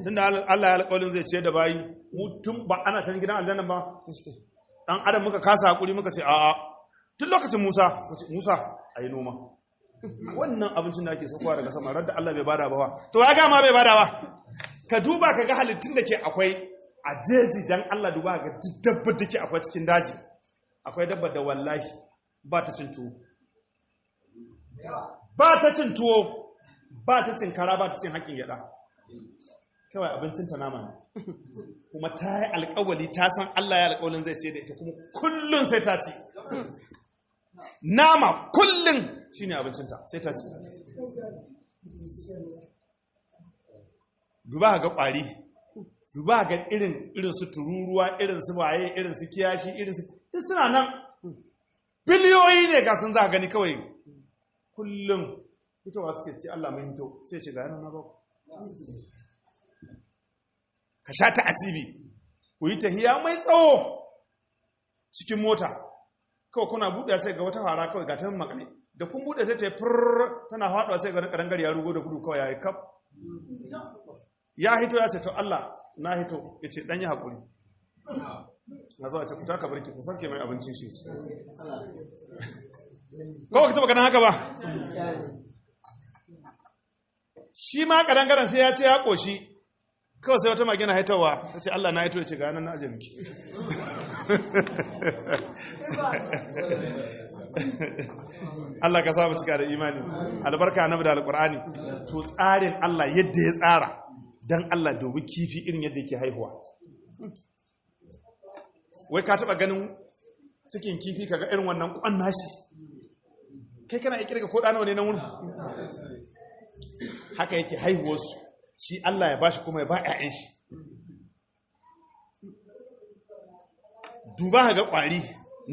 tunda Allah ya alƙawarin zai ce da bayi, mu tun ba ana can gidan aljanna ba, dan adam muka kasa hakuri, muka ce a'a. Tun lokacin Musa, muka ce, "Musa, ayi noma. Wannan abincin da ake saukowa daga sama, radda Allah bai bada ba." To ya ga ma bai bada ba. Ka duba ka ga halittun da ke akwai a jeji. Dan Allah, duba ga duk dabbar da ke akwai cikin daji. Akwai dabbar da wallahi ba ta cin tuwo, ba ta cin tuwo, ba ta cin kara, ba ta cin haƙƙin gyada. Kawai abincinta nama ne. Kuma ta yi alkawali, ta san Allah ya alkawalin zai ce da ita, kuma kullum sai ta ci. Nama kullum shine abincinta, sai ta ci. Duba ga kwari, duba ga irin su tururuwa, irin su waye, irin su kiyashi, irin su duk suna nan. Biliyoyi ne ga sun za gani kawai. Kullum fitowa suke ce Allah mai hito, sai ce ga yana na baku. Ka sha ta asibi, ku yi tahiya mai tsawo cikin mota, kawai kuna buɗe sai ga wata fara kawai ga ta makale, da kun buɗe sai ta yi furr tana faɗuwa, sai ga wani ƙarangare ya rugo da gudu kawai ya yi kaf. Ya hito ya ce to Allah na hito, ya ce ɗan yi haƙuri. Na zuwa ce ku taka barki ku sauke mai abincin shi ce. Ko ba ka taɓa ganin haka ba? Shi ma ƙadangaren sai ya ce ya ƙoshi, kawai sai wata magina haitawa ta ce Allah na haito, ya ce ga nan na aje miki. Allah ka saba cika da imani, albarka annabi da alqur'ani. To tsarin Allah yadda ya tsara, dan Allah dubi kifi irin yadda yake haihuwa. Wai ka taba ganin cikin kifi kaga irin wannan kwan nashi? Kai kana iya kirga ko ɗa nawa ne nan wurin? Haka yake haihuwarsu, shi Allah ya bashi kuma ya ba 'ya'yan shi. Duba ga ƙwari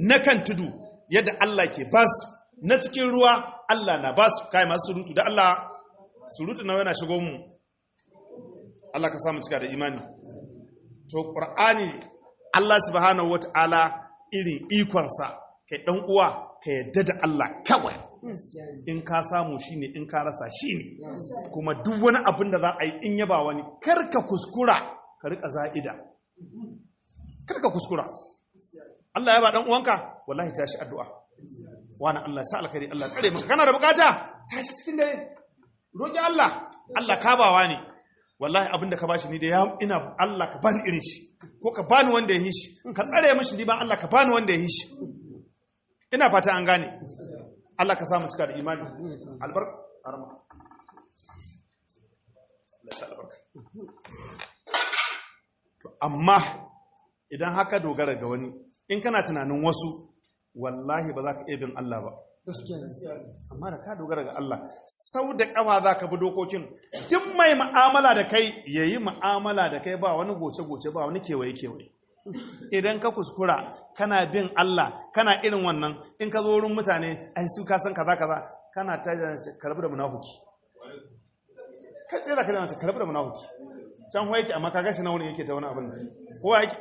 na kan tudu yadda Allah ke basu, na cikin ruwa Allah na basu. Kai masu surutu da Allah, surutu na yana shigo mu. Allah ka samu cika da imani. To Qur'ani, Allah subhanahu wata'ala irin ikonsa, kai dan uwa ka yadda da Allah kawai. In ka samu shine, in ka rasa shine. Kuma duk wani abin da za a yi in yaba wani, karka kuskura ka rika za'ida, karka kuskura. Allah ya ba dan uwanka, wallahi tashi addu'a, wani Allah sa alkhairi, Allah tsare maka, kana da bukata tashi cikin dare roki Allah, Allah ka bawa ne, wallahi abin da ka bashi ni da ya ina, Allah ka bani irin shi, ko ka bani wanda ya yi shi, ka tsare mishi ni ba, Allah ka bani wanda ya yi shi. Ina fata an gane. Allah ka samu cika da imani, albarka arama. Allah sa albarka. To amma idan haka dogara ga wani, in kana tunanin wasu, wallahi ba za ka iya bin Allah ba. Amma da ka dogara ga Allah sau da ƙafa, za ka bi dokokin. Duk mai mu'amala da kai ya yi mu'amala da kai, ba wani goce-goce, ba wani kewaye-kewaye. Idan ka kuskura kana bin Allah, kana irin wannan, in ka zo wurin mutane, ai su ka san kaza kaza, kana ta karbi da munafuki. Kai tsaye za ka zama karbi da munafuki. Can huwa yake, amma ka gashi na wani yake ta wani abin kowa yake.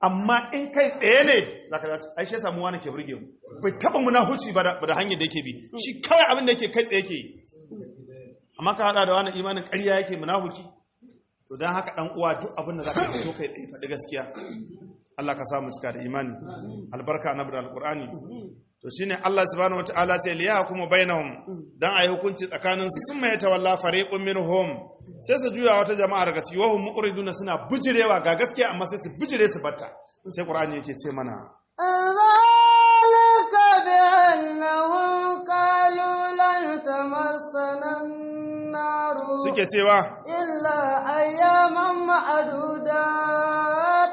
Amma in kai tsaye ne za ka zaci, ai shi ya samu wani ke burge mu, bai taba munahuci ba da hanyar da yake bi shi, kawai abin da yake kai tsaye yake yi. Amma ka hada da wani imanin ƙarya yake, munahuki. To don haka dan uwa, duk abin da za ka yi, to kai tsaye, faɗi gaskiya. Allah ka samu cika da imani, albarka annabi da alqur'ani. To shine Allah subhanahu wataala ce liya kuma bainahum, dan ayi hukunci tsakanin su. Sun mai tawalla fariqun minhum, sai su juya wata jama'a daga ciki, wahum mu'riduna, suna bijirewa ga gaskiya, amma sai su bijire su batta. Sai qur'ani yake ce mana ذلك بأنهم قالوا لن تمسنا النار suke cewa إلا أياما معدودات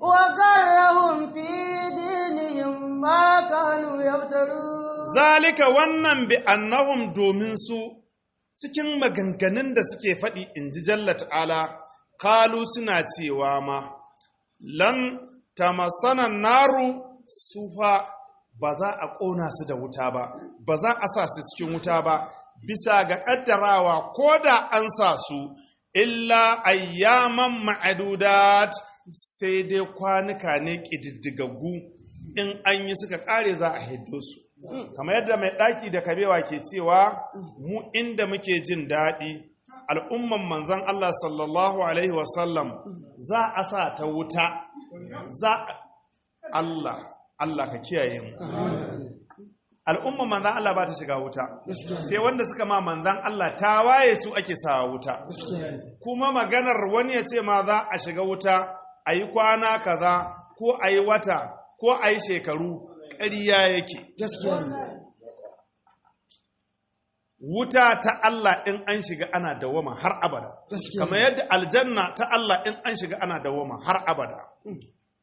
وغرهم في دينهم ما كانوا يفترون. Zalika, wannan, bi annahum, domin su, cikin maganganun da suke faɗi, in ji Jalla ta'ala, kalu, suna cewa ma lan tamassana naru, su fa ba za a ƙona su da wuta ba, ba za a sa su cikin wuta ba, bisa ga ƙaddarawa ko da an sa su, illa ayyaman ma'adudat, sai dai kwanuka ne ƙididdigaggu, in an yi suka ƙare za a hiddo su. Kamar yadda mai ɗaki da kabewa ke cewa, mu inda muke jin daɗi, al'umman manzan Allah sallallahu alaihi wasallam za a sa ta wuta, za Allah, Allah ka kiyaye mu. Al'umman manzan Allah ba ta shiga wuta, sai wanda suka ma manzan Allah ta waye su ake sawa wuta. Kuma maganar wani ya ce ma za a shiga wuta a yi kwana kaza, ko a yi wata, ko a yi shekaru, ƙarya yake. Wuta ta Allah in an shiga ana dawama har abada. Gaskiya. Kamar yadda aljanna ta Allah in an shiga ana dawama har abada.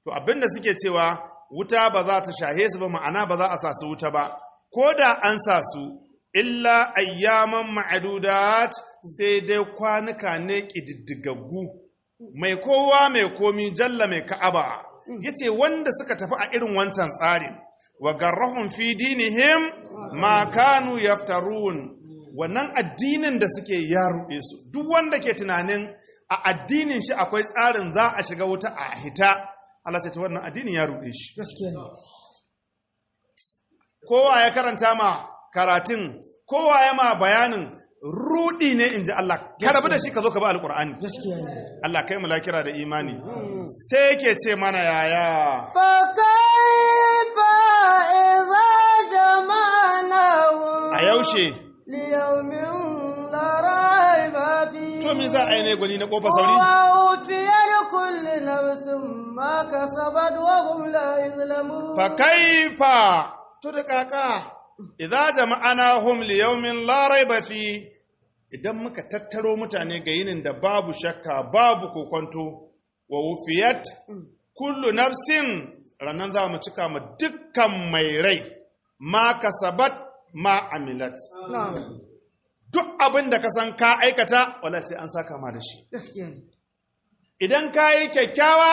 To abinda suke cewa wuta ba za ta shahe su ba, ma'ana ba za a sa su wuta ba, ko da an sa su, illa ayyaman ma'adudat, sai dai kwanuka ne ƙididdigaggu. Mai kowa mai komi, jalla mai ka'aba, yace wanda suka tafi a irin wancan tsarin, wa garrahum fi dinihim ma kanu yaftarun, wannan addinin da suke ya ruɗe su. Duk wanda ke tunanin a addinin shi akwai tsarin za a shiga wuta a hita, Allah ce ta wannan addinin ya ruɗe shi. Gaskiya ne. Kowa ya karanta ma karatun, kowa ya ma bayanin, rudi ne, in ji Allah. Ka rabu da shi, ka zo ka bi Alƙur'ani. Gaskiya ne. Allah kai mu lakira da imani. Sai ke ce mana yaya? فكيف إذا جمعناهم A yaushe? ليوم لا ريب فيه. To me za a yi ne, gwani na kofa sauri? ووفيت كل نفس ما كسبت وهم لا يظلمون. Fa kaifa, to da kaka, idza jama'anahum li yawmin la raiba fi, idan muka tattaro mutane ga yinin da babu shakka, babu kokonto, wa wufiyat kullu nafsin, ranan za mu cika mu dukkan mai rai ma kasabat, ma amilat. نعم Duk abin da ka san ka aikata, wallahi sai an saka ma da shi. Gaskiya ne. Idan ka yi kyakkyawa,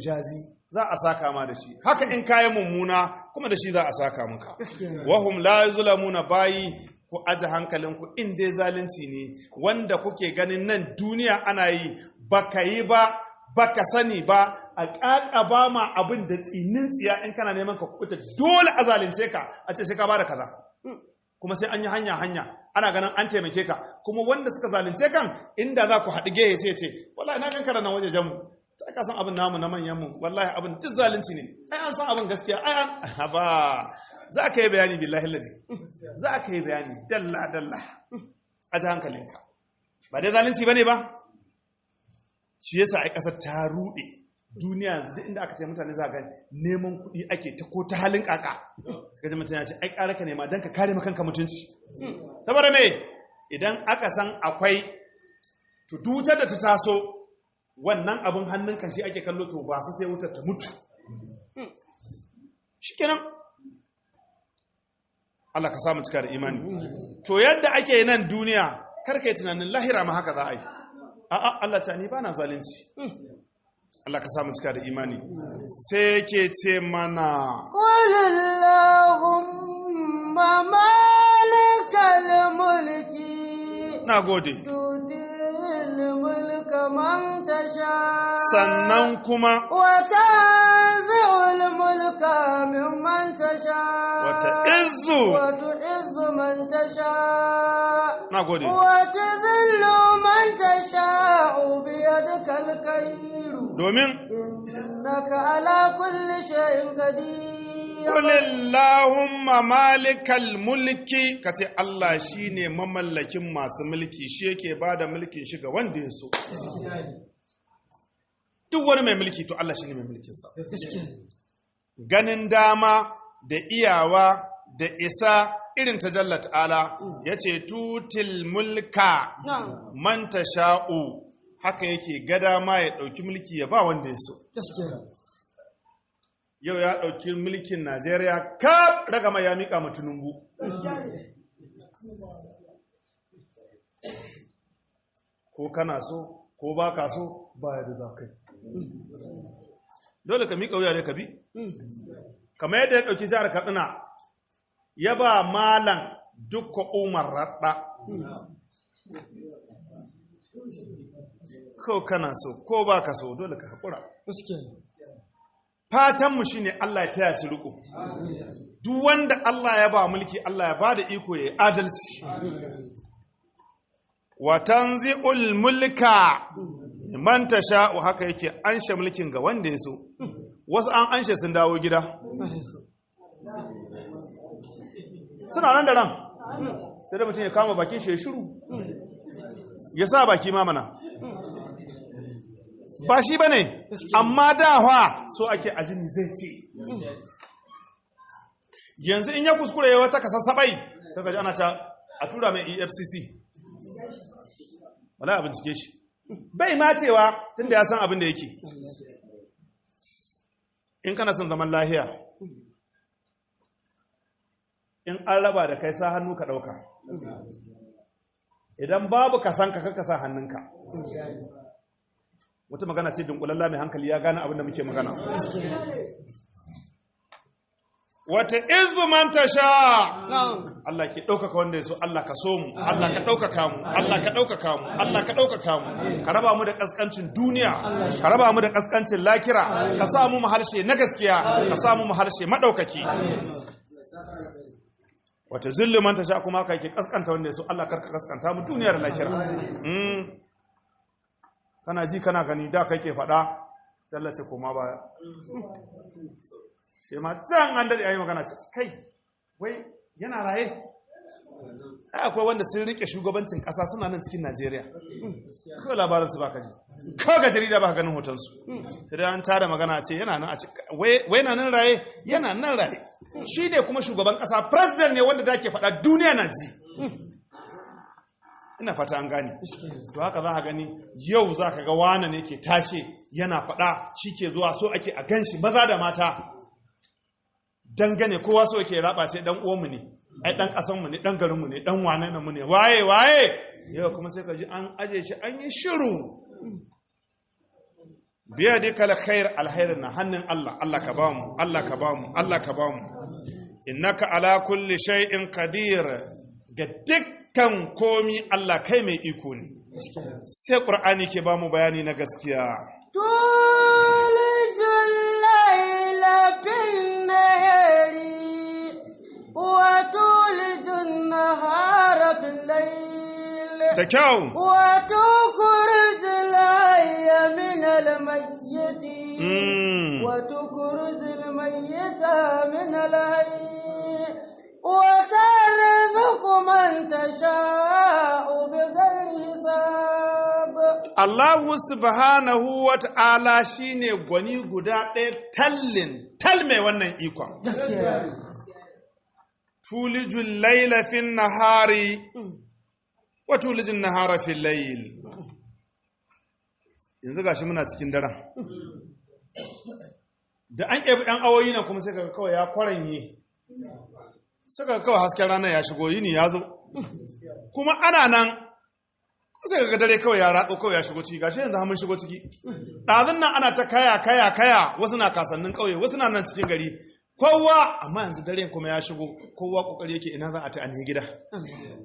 jazi za a saka ma da shi, haka in ka yi mummuna kuma da shi za a saka maka. Gaskiya ne. Wahum la yuzlamuna. Bayi, ku aje hankalinku, in dai zalunci ne wanda kuke ganin nan duniya ana yi, baka yi ba, baka sani ba, a ƙaƙaba ma abin da tsinin tsiya, in kana neman ka kuɓuta dole a zalunce ka, a ce sai ka bada kaza, kuma sai an yi hanya hanya, ana ganin an taimake ka. Kuma wanda suka zalunce kan, inda za ku haɗu gehe, sai ce, "Wallahi na gan kara nan waje jamu ta ka san abin namu na manyan mu, wallahi abin duk zalunci ne, ai an san abin gaskiya, ai an ba za ka yi bayani, billahi lazi za ka yi bayani dalla dalla." A ji hankalinka, ba dai zalunci bane ba. Shi yasa ai ƙasar ta ruɗe. Duniya yanzu duk inda aka ce mutane za ga neman kuɗi ake ta ko ta halin kaka. Suka ji mutum ya ce ai ƙara ka nema don ka kare kanka mutunci. Saboda me? Idan aka san akwai, to wutar da ta taso, wannan abin hannunka shi ake kallo, to ba su sai wutar ta mutu. Shikenan. Allah ka samu cika da imani. To yadda ake nan duniya, kar ka yi tunanin lahira ma haka za a yi. A'a, Allah ta ni ba na zalunci. Allah ka samu cika da imani. Sai ke ce mana: قل اللهم مالك الملك Na gode. تؤتي الملك من تشاء Sannan kuma وتنزع الملك ممن تشاء wata izu وتعز من تشاء Na gode. وتذل من تشاء بيدك الخير Domin إنك على كل شيء قدير. Qulillahumma malikal mulki, kace Allah shine mamallakin masu mulki, shi yake bada mulkin shi ga wanda ya so. Duk wani mai mulki, to Allah shine mai mulkin sa. Ganin dama da iyawa da isa irin ta Jalla ta'ala, yace tutil mulka نعم man tasha'u, haka yake ga dama ya dauki mulki ya ba wanda ya so. Yau ya ɗauki mulkin Najeriya kaf ragama ya miƙa ma Tinubu. Ko kana so ko ba ka so, ba ya da za kai. Dole ka miƙa wuya ne ka bi. Kamar yadda ya ɗauki jihar Katsina ya ba Malam Dukka Umar Raɗa. Ko kana so ko ba ka so, dole ka haƙura. Fatanmu shine Allah ya taya su riko. Duk wanda Allah ya ba mulki, Allah ya ba da iko ya yi adalci. Wa tanzi'ul mulka man tasha'u, haka yake anshe mulkin ga wanda ya so. Wasu an anshe sun dawo gida, suna nan da ran, sai da mutum ya kama bakin shi ya shiru, ya sa baki ma mana ba shi ba ne, amma dawa so ake ajini zai ce yanzu in ya kuskure ya wata kasassabai, sai ka ji ana ta A tura mai EFCC, wala a bincike shi. Bai ma cewa, tunda ya san abin da yake. In kana son zaman lahiya, in an raba da kai, sa hannu ka ɗauka. Idan babu ka san ka, ka sa hannunka. Wata magana ce dunkulalla, mai hankali ya gane abin da muke magana. Wata izu man tasha. Allah ke ɗaukaka wanda ya so. Allah ka so mu, Allah ka ɗaukaka mu, Allah ka ɗaukaka mu, Allah ka ɗaukaka mu, ka raba mu da ƙasƙancin duniya, ka raba mu da ƙasƙancin lahira, ka sa mu harshe na gaskiya, ka sa mu harshe maɗaukaki. Wata zillu man tasha, kuma ka ke ƙasƙanta wanda ya so. Allah karka ƙasƙanta mu duniya da lahira. Kana ji kana gani, da kai ke faɗa, sai Allah ce koma baya. Sai ma can an daɗe ayi magana, ce kai, wai yana raye? Ai akwai wanda sun rike shugabancin ƙasa, suna nan cikin Najeriya, kawai labarin su baka ji, kawai ga jarida baka ganin hotonsu. Sai dai an tada magana, ce yana nan, a ce wai na nan raye, yana nan raye. Shi ne kuma shugaban ƙasa, president ne wanda da ke faɗa duniya na ji. Ina fata an gane. To haka za ka gani, yau za ka ga wane ne ke tashe, yana faɗa, shi ke zuwa, so ake a ganshi, maza da mata dangane, kowa so yake raba, ce dan uwanmu ne, ai dan kasanmu ne, dan garinmu ne, dan wane mu ne, waye waye. Yau kuma sai ka ji an aje shi, an yi shiru. Biya dai kala khair, alkhairin na hannun Allah. Allah ka bamu, Allah ka bamu, Allah ka bamu. Innaka ala kulli shay'in qadir, ga dukkan komi Allah kai mai iko ne. Sai Qur'ani ke bamu bayani na gaskiya. تولج الليل في النهار وتولج النهار في الليل. Da kyau. وتخرج الحي من الميت وتخرج الميت من الحي وترزق من تشاء بغير حساب. Allahu subhanahu wa ta'ala shine gwani guda ɗaya tallin tal mai wannan ikon. Tulijul laila fin nahari wa tulijun nahara fil layl. Yanzu gashi muna cikin daren. Da an ɗebi ɗan awoyi nan kuma, sai kaga kawai ya kwaranye. Sai kaga kawai hasken ranar ya shigo, yini ya zo. Kuma ana nan sai ga dare kawai ya ratso, kawai ya shigo ciki. Gashi yanzu mun shigo ciki. Ɗazun nan ana ta kaya kaya kaya, wasu na kasannin ƙauye, wasu na nan cikin gari, kowa. Amma yanzu dare kuma ya shigo, kowa kokari yake ina za a ta an yi gida,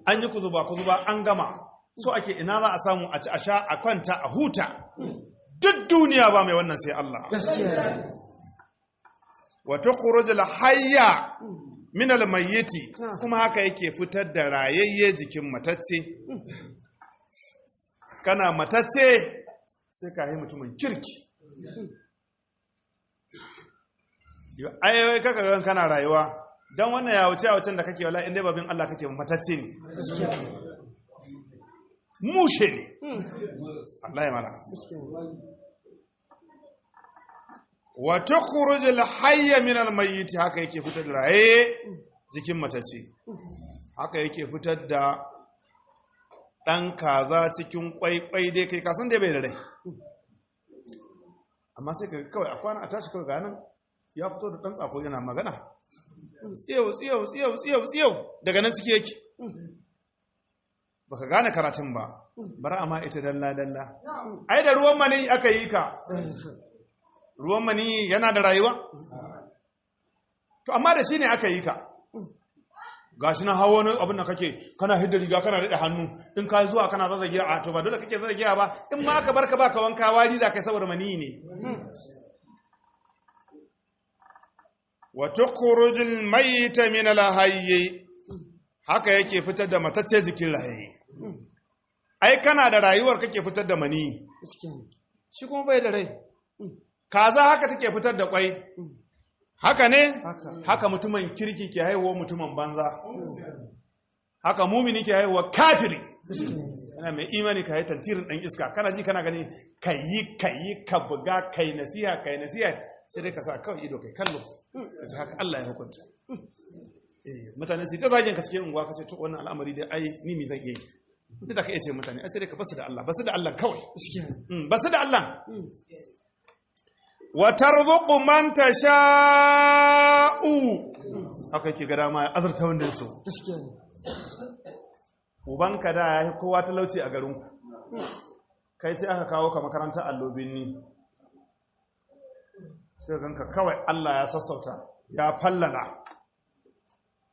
an yi kuzuba kuzuba, an gama, so ake ina za a samu a ci, a sha, a kwanta, a huta. Duk duniya ba mai wannan sai Allah. Wa tukhrujul hayya min al mayyiti, kuma haka yake fitar da rayayye jikin matacce. Kana matacce sai ka yi mutumin kirki. Ai kaka gan kana rayuwa dan wannan ya wuce, wucen da kake, wala inda babin Allah kake, matacce ne, mushe ne. Allah ya mala. Wa tukhrujul hayya min al mayyit, haka yake fitar da raye jikin matacce, haka yake fitar da ɗan kaza cikin kwai-kwai. Dai kai kasan dai bai da rai, amma sai ka kawai a kwana a tashi, kawai ga nan ya fito da ɗan tsako, yana magana, tsiyau tsiyau tsiyau tsiyau tsiyau, daga nan ciki yake. Baka gane karatun ba, bari amma ita dalla dalla. Ai da ruwan mani aka yi ka. Ruwan mani yana da rayuwa? To amma da shi ne aka yi ka. Gashi na hawa wani abin da kake, kana hidda riga, kana daɗe hannu, in ka zuwa kana zazzage. A to ba dole kake zazzagewa ba. In ma aka barka baka wanka, wari za ka yi saboda mani ne. Wa tukhrujul mayyita min al hayy, haka yake fitar da matacce jikin raye. Ai kana da rayuwar kake fitar da mani, shi kuma bai da rai. Kaza haka take fitar da kwai, haka ne. Haka mutumin kirki ke haihuwa mutumin banza, haka mumini ke haihuwa kafiri. Yana mai imani ka yi tantirin ɗan iska, kana ji kana gani, ka yi ka yi, ka buga, kai nasiha, kai nasiha, sai dai ka sa kawai ido kai kallo, ka ce haka Allah ya hukunta. Mutane su yi ta zagin ka cikin unguwa, ka ce to wannan al'amari dai ai ni me zan iya yi? Ni za ka iya ce mutane ai sai dai ka basu da Allah, basu da Allah kawai. Basu da Allah. Wa tarzuqu man tasha'u, haka yake ga dama ya azurta wanda ya so. Ubanka da ya yi kowa talauci a garinku, kai sai aka kawo ka makarantar allo binni, sai ganka kawai Allah ya sassauta ya fallala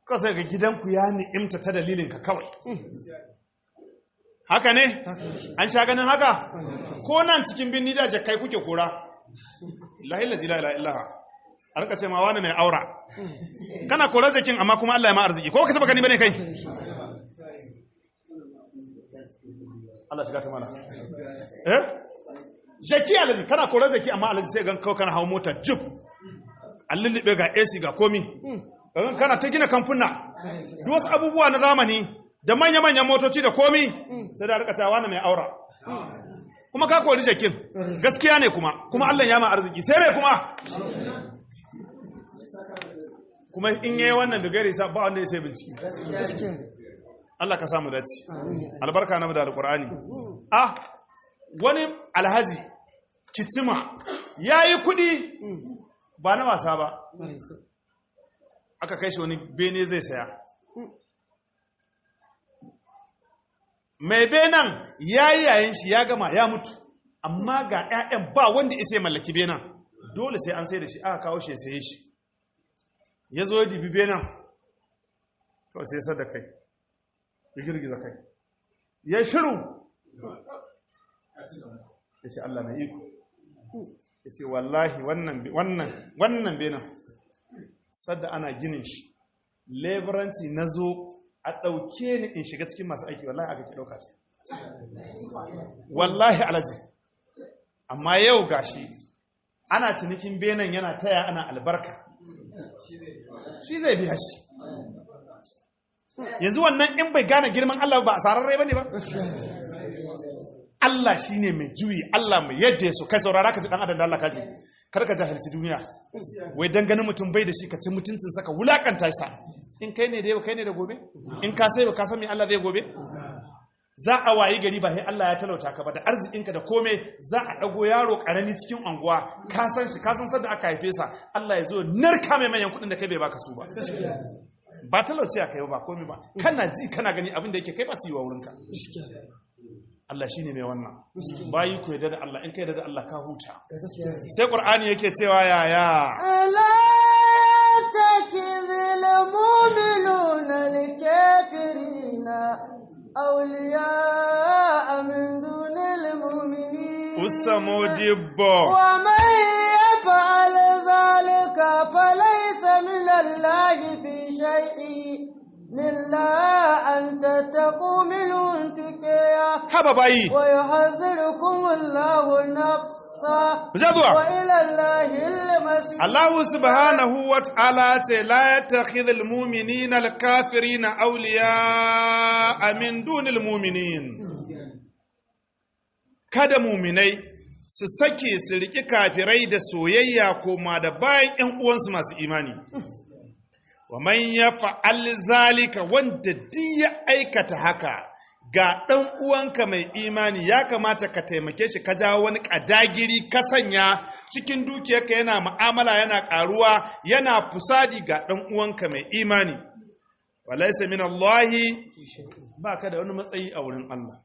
ka, sai ga gidanku ya ni'imta ta dalilinka kawai. Haka ne, an sha ganin haka ko nan cikin binni da jakkai kuke kora. La ilaha illa illa, a rika ce ma wani mai aura, kana kora jakin, amma kuma Allah ya ma arziki. Ko ka taba gani bane kai? Allah shiga ta mana. Eh, jaki alaji, kana kora jaki, amma alaji sai gan kawai kana hawo mota jib, an lullube, ga AC, ga komi. Kagan kana ta gina kamfuna, duk wasu abubuwa na zamani da manya-manyan motoci da komi, sai da rika cewa wani mai aura, kuma ka kori jakin. Gaskiya ne, kuma Allah ya ma arziki, sai mai kuma in yayi wannan bigari sa ba wanda ya sai bincike. Allah ka samu dace, albarka na da alqur'ani. Ah, wani alhaji kicima yayi kudi ba na wasa ba, aka kai shi wani bene zai saya. Mai benen ya yi yayin shi ya gama ya mutu, amma ga 'ya'yan ba wanda isa ya mallaki benen, dole sai an sai da shi. Aka kawo shi ya saye shi. Ya zo ya dibi benen kawai, sai ya da kai, ya girgiza kai, ya shiru, ya ce Allah mai iko. Ya ce wallahi wannan benen, sadda ana ginin shi leburanci na zo a ɗauke ni in shiga cikin masu aiki, wallahi aka ki ɗauka ta, wallahi alaji. Amma yau gashi ana cinikin benen, yana taya ana albarka, shi zai biya shi. Yanzu wannan in bai gane girman Allah ba, asararre ba ne ba. Allah shi ne mai juyi, Allah mai yadda ya so. Kai saurara ka ji, ɗan adam da Allah ka ji, kar ka jahilci duniya, wai dan ganin mutum bai da shi ka ci mutuncin ka wulakanta shi. In kai ne da yau, kai ne da gobe. In ka sai ba ka san me Allah zai gobe. Za a wayi gari ba sai Allah ya talauta ka ba, da arzikinka da kome za a dago yaro karami cikin anguwa, ka san shi, ka san sanda aka haife sa, Allah ya zo narka mai manyan kuɗin da kai bai baka su ba. Ba talauci a kai ba komai ba, kana ji kana gani abin da yake kai ba su yi wa wurinka. Allah shine mai wannan. Bayi, ku yarda da Allah. In ka yarda da Allah, ka huta. Sai Qur'ani yake cewa yaya? لا يتخذ المؤمنون الكافرين أولياء من دون المؤمنين. Usamo dibbo. ومن يفعل ذلك فليس من الله في شيء إلا أن تتقوا منهم تقيا. Haba bayi. ويحذركم الله نفسه. Mu je zuwa. وإلى الله المصير. Allah subhanahu wa ta'ala ce la yattakhidhul mu'minina al-kafirina awliya min dunil mu'minin. Kada muminai su sake su riƙi kafirai da soyayya koma da bayan ‘yan uwansu masu imani. Wa man ya fa'al zalika, wanda duk ya aikata haka, ga ɗan uwanka mai imani ya kamata ka taimake shi, ka jawo wani ƙadagiri ka sanya cikin dukiyarka, yana mu'amala, yana ƙaruwa, yana fusadi, ga ɗan uwanka mai imani. Walaisa min Allahi, ba ka da wani matsayi a wurin Allah.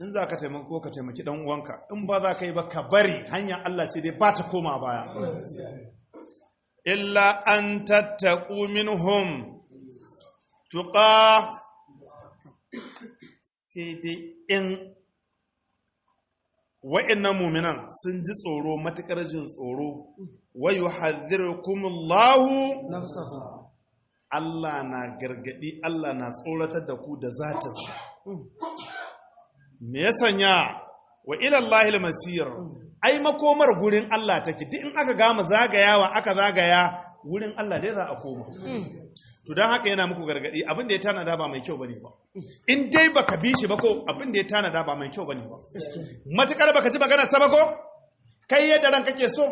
In za ka taimako, ka taimaki ɗan uwanka. In ba za ka yi ba, ka bari. Hanyar Allah ce dai ba ta koma baya. Illa an tattaku minhum tuqa, sai dai in wa'annan muminan sun ji tsoro, matuƙar jin tsoro. Wa yuhadhdhirukumullahu nafsahu. Allah na gargadi, Allah na tsoratar da ku da zatinsa. Me ya sanya? Wa ilallahi masir, ai makomar gurin Allah take. Duk in aka gama zagayawa, aka zagaya, wurin Allah dai za a koma. To don haka yana muku gargadi, abin da ya tanada ba mai kyau bane ba. In dai baka bi shi ba ko, abin da ya tanada ba mai kyau bane ba. Matukar baka ji maganar sa ba ko, kai yadda ran kake so,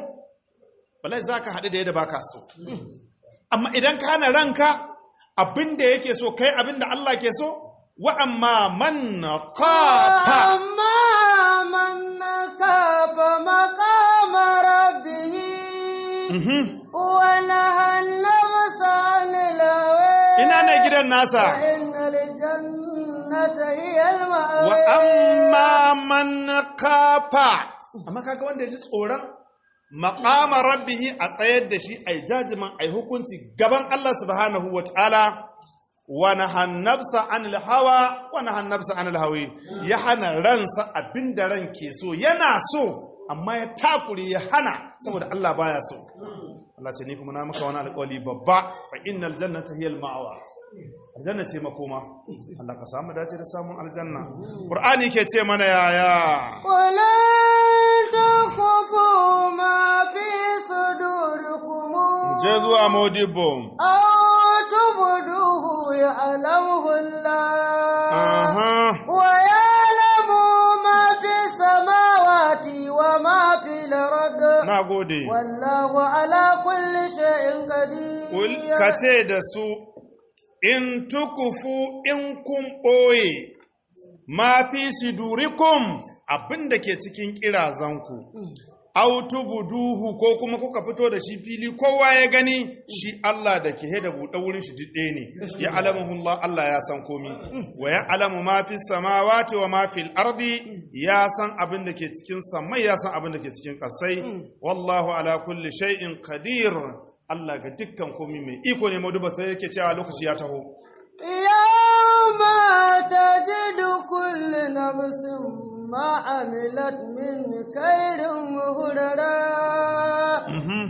wallahi zaka haɗu da yadda baka so. Amma idan ka hana ranka abinda yake so, kai abinda Allah ke so, wa amma man qafa. أما من خاف مقام ربه ونهى النفس عن الهوى Ina ne gidan nasa? فإن الجنة هي المأوى. Wa amma man kafa, amma kaga wanda ya ji tsoron maqama rabbihi, a tsayar da shi ai jajiman ai hukunci gaban Allah subhanahu wataala, wa nahan nafsa anil hawa, wa nahan nafsa anil hawi, ya hana ransa abinda ran ke so, yana so amma ya takure ya hana saboda Allah baya so. Allah ce ni kuma na maka wani alƙawari babba, fa innal jannata hiyal ma'wa, aljanna ce makoma. Allah ka samu dace da samun aljanna. Qur'ani ke ce mana yaya? قل إن تخفوا ما في صدوركم Je zuwa Modibo. أو تبدوه يعلمه الله ويعلم ما في السماوات وما في الأرض Na gode. والله على كل شيء Kul, قدير. ka ce da su, in tukufu, in kun ɓoye ma fi sidurikum, abin da ke cikin ƙirazanku, aw tubduhu, ko kuma kuka fito da shi fili kowa ya gani, shi Allah da ke da buɗe wurin shi duk ɗaya ne. Ya alamuhullah, Allah ya san komi. Wa ya alamu ma fi samawati wa ma fil ardi, ya san abin da ke cikin samai, ya san abin da ke cikin ƙasai. Wallahu ala kulli shay'in qadir, Allah ga dukkan komi mai iko ne. Maduba sai yake cewa lokaci ya taho. يوم تجد كل نفس ما عملت من خير مهررا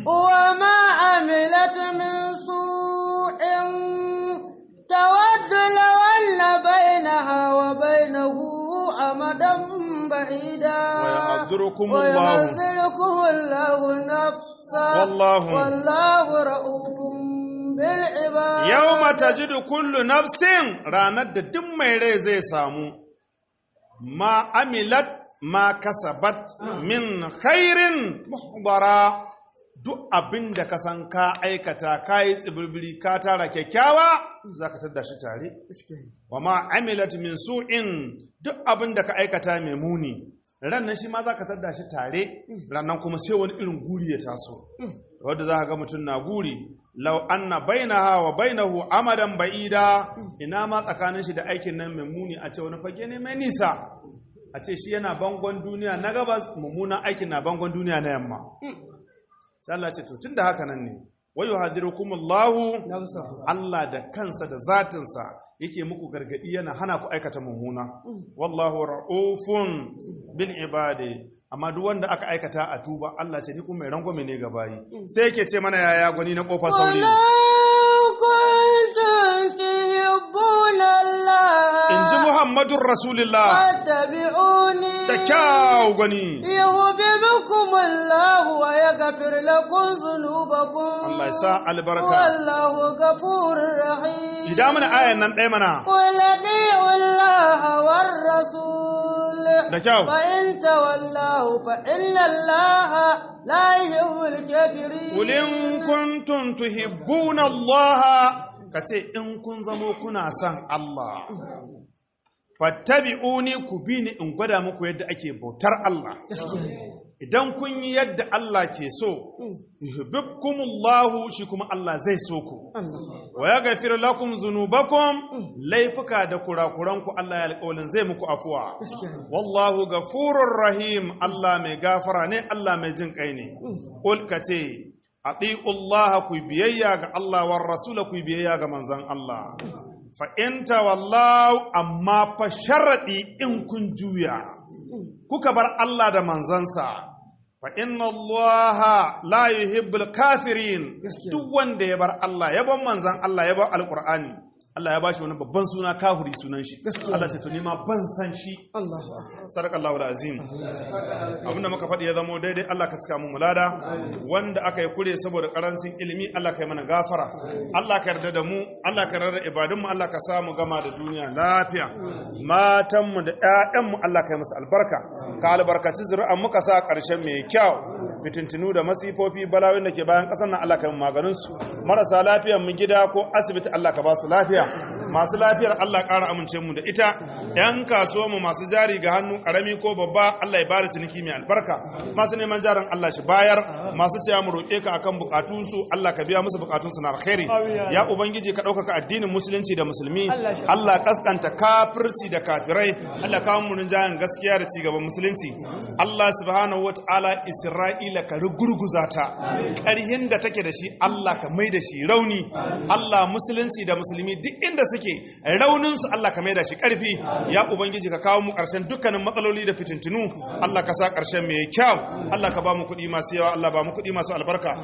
وما عملت من سوء تود لو أن بينها وبينه أمدا بعيدا. ويحذركم الله. ويحذركم الله نفسه والله رؤوف بالعباد. Yawma tajidu kullu nafsin, ranar da duk mai rai zai samu ma amilat, ma kasabat min khairin muhdara, duk abin da ka san ka aikata, ka yi tsibirbiri ka tara kyakkyawa, za ka tadda shi tare. Wa ma amilat min su'in, duk abin da ka aikata mai muni, rannan shi ma za ka tadda shi tare. Rannan kuma sai wani irin guri ya taso wadda za ka ga mutum na guri, lau anna bainaha wa bainahu amadan ba'ida, ina ma tsakanin shi da aikin nan mai muni a ce wani fage ne mai nisa, a ce shi yana bangon duniya na gabas, mummunan aikin na bangon duniya na yamma. Sai Allah ce to tunda haka nan ne, wa yuhadhirukumullahu, Allah da kansa da zatinsa yake muku gargadi, yana hana ku aikata mummuna. Wallahu ra'ufun bil ibadi. Amma duk wanda aka aikata a tuba, Allah ce ni kuma mai rangwame ne ga bayi. Sai yake ce mana yaya, gwani na kofar sauri? ولو كنتم تحبون الله In ji Muhammadun Rasulullah. فاتبعوني. Da kyau, gwani. يحببكم الله ويغفر لكم ذنوبكم. Allah ya sa albarka. والله غفور رحيم. Ida mana ayan nan ɗaya mana. قل أطيعوا الله والرسول Da kyau. فإن تولوا فإن الله لا يحب الكافرين. Qul in kuntum tuhibbuna Allah, kace in kun zamo kuna son Allah, fattabi'uni, ku bi ni in gwada muku yadda ake bautar Allah. Idan kun yi yadda Allah ke so, yuhibbukumullahu, shi kuma Allah zai so ku, wa yaghfir lakum dhunubakum, laifuka da kurakuranku Allah ya alƙawarin zai muku afuwa. Wallahu ghafurur rahim, Allah mai gafara ne, Allah mai jin kai ne. Qul, kace ati'u Allah, ku biyayya ga Allah, war rasula, ku biyayya ga manzon Allah. Fa in tawallaw, amma fa sharadi in kun juya kuka bar Allah da manzansa, fa inna Allah la yuhibbul kafirin. Duk wanda ya bar Allah, ya bar manzan Allah, ya bar alqur'ani, Allah ya bashi wani babban suna, kafiri sunan shi. Allah ce to ni ma ban san shi. Sadaqallahu alazim. Abinda muka faɗi ya zamo daidai, Allah ka cika mu mulada. Wanda aka yi kure saboda karancin ilimi, Allah ka yi mana gafara. Allah ka yarda da mu, Allah ka yarda da ibadunmu, Allah ka sa mu gama da duniya lafiya. Matanmu da ƴaƴanmu, Allah ka yi musu albarka, ka albarkaci zuri'an muka sa ƙarshen mai kyau. Fitintinu da masifofi, bala'o'in da ke bayan ƙasar nan, Allah ka yi maganin su. Marasa lafiyar mu gida ko asibiti, Allah ka ba su lafiya. Masu lafiyar, Allah ƙara amince mu da ita. Yan kasuwa mu masu jari ga hannu, karami ko babba, Allah ya bada ciniki mai albarka. Masu neman jarin, Allah shi bayar. Masu cewa mu roƙe ka akan bukatunsu, Allah ka biya musu bukatunsu na alkhairi. Ya Ubangiji, ka ɗaukaka addinin Musulunci da Musulmi. Allah kaskanta kafirci da kafirai. Allah kawo mu rinjayen gaskiya da cigaban Musulunci. Allah subhanahu wataala, Isra'ila ka rugurguza ta. Ƙarhin da take da shi, Allah ka mai da shi rauni. Allah, Musulunci da Musulmi duk inda suke, raunin su Allah ka mai da shi ƙarfi. Ya Ubangiji, ka kawo mu ƙarshen dukkanin matsaloli da fitintunu. Allah ka sa ƙarshen mai kyau. Allah ka ba mu kuɗi masu yawa. Allah ba mu kuɗi masu albarka.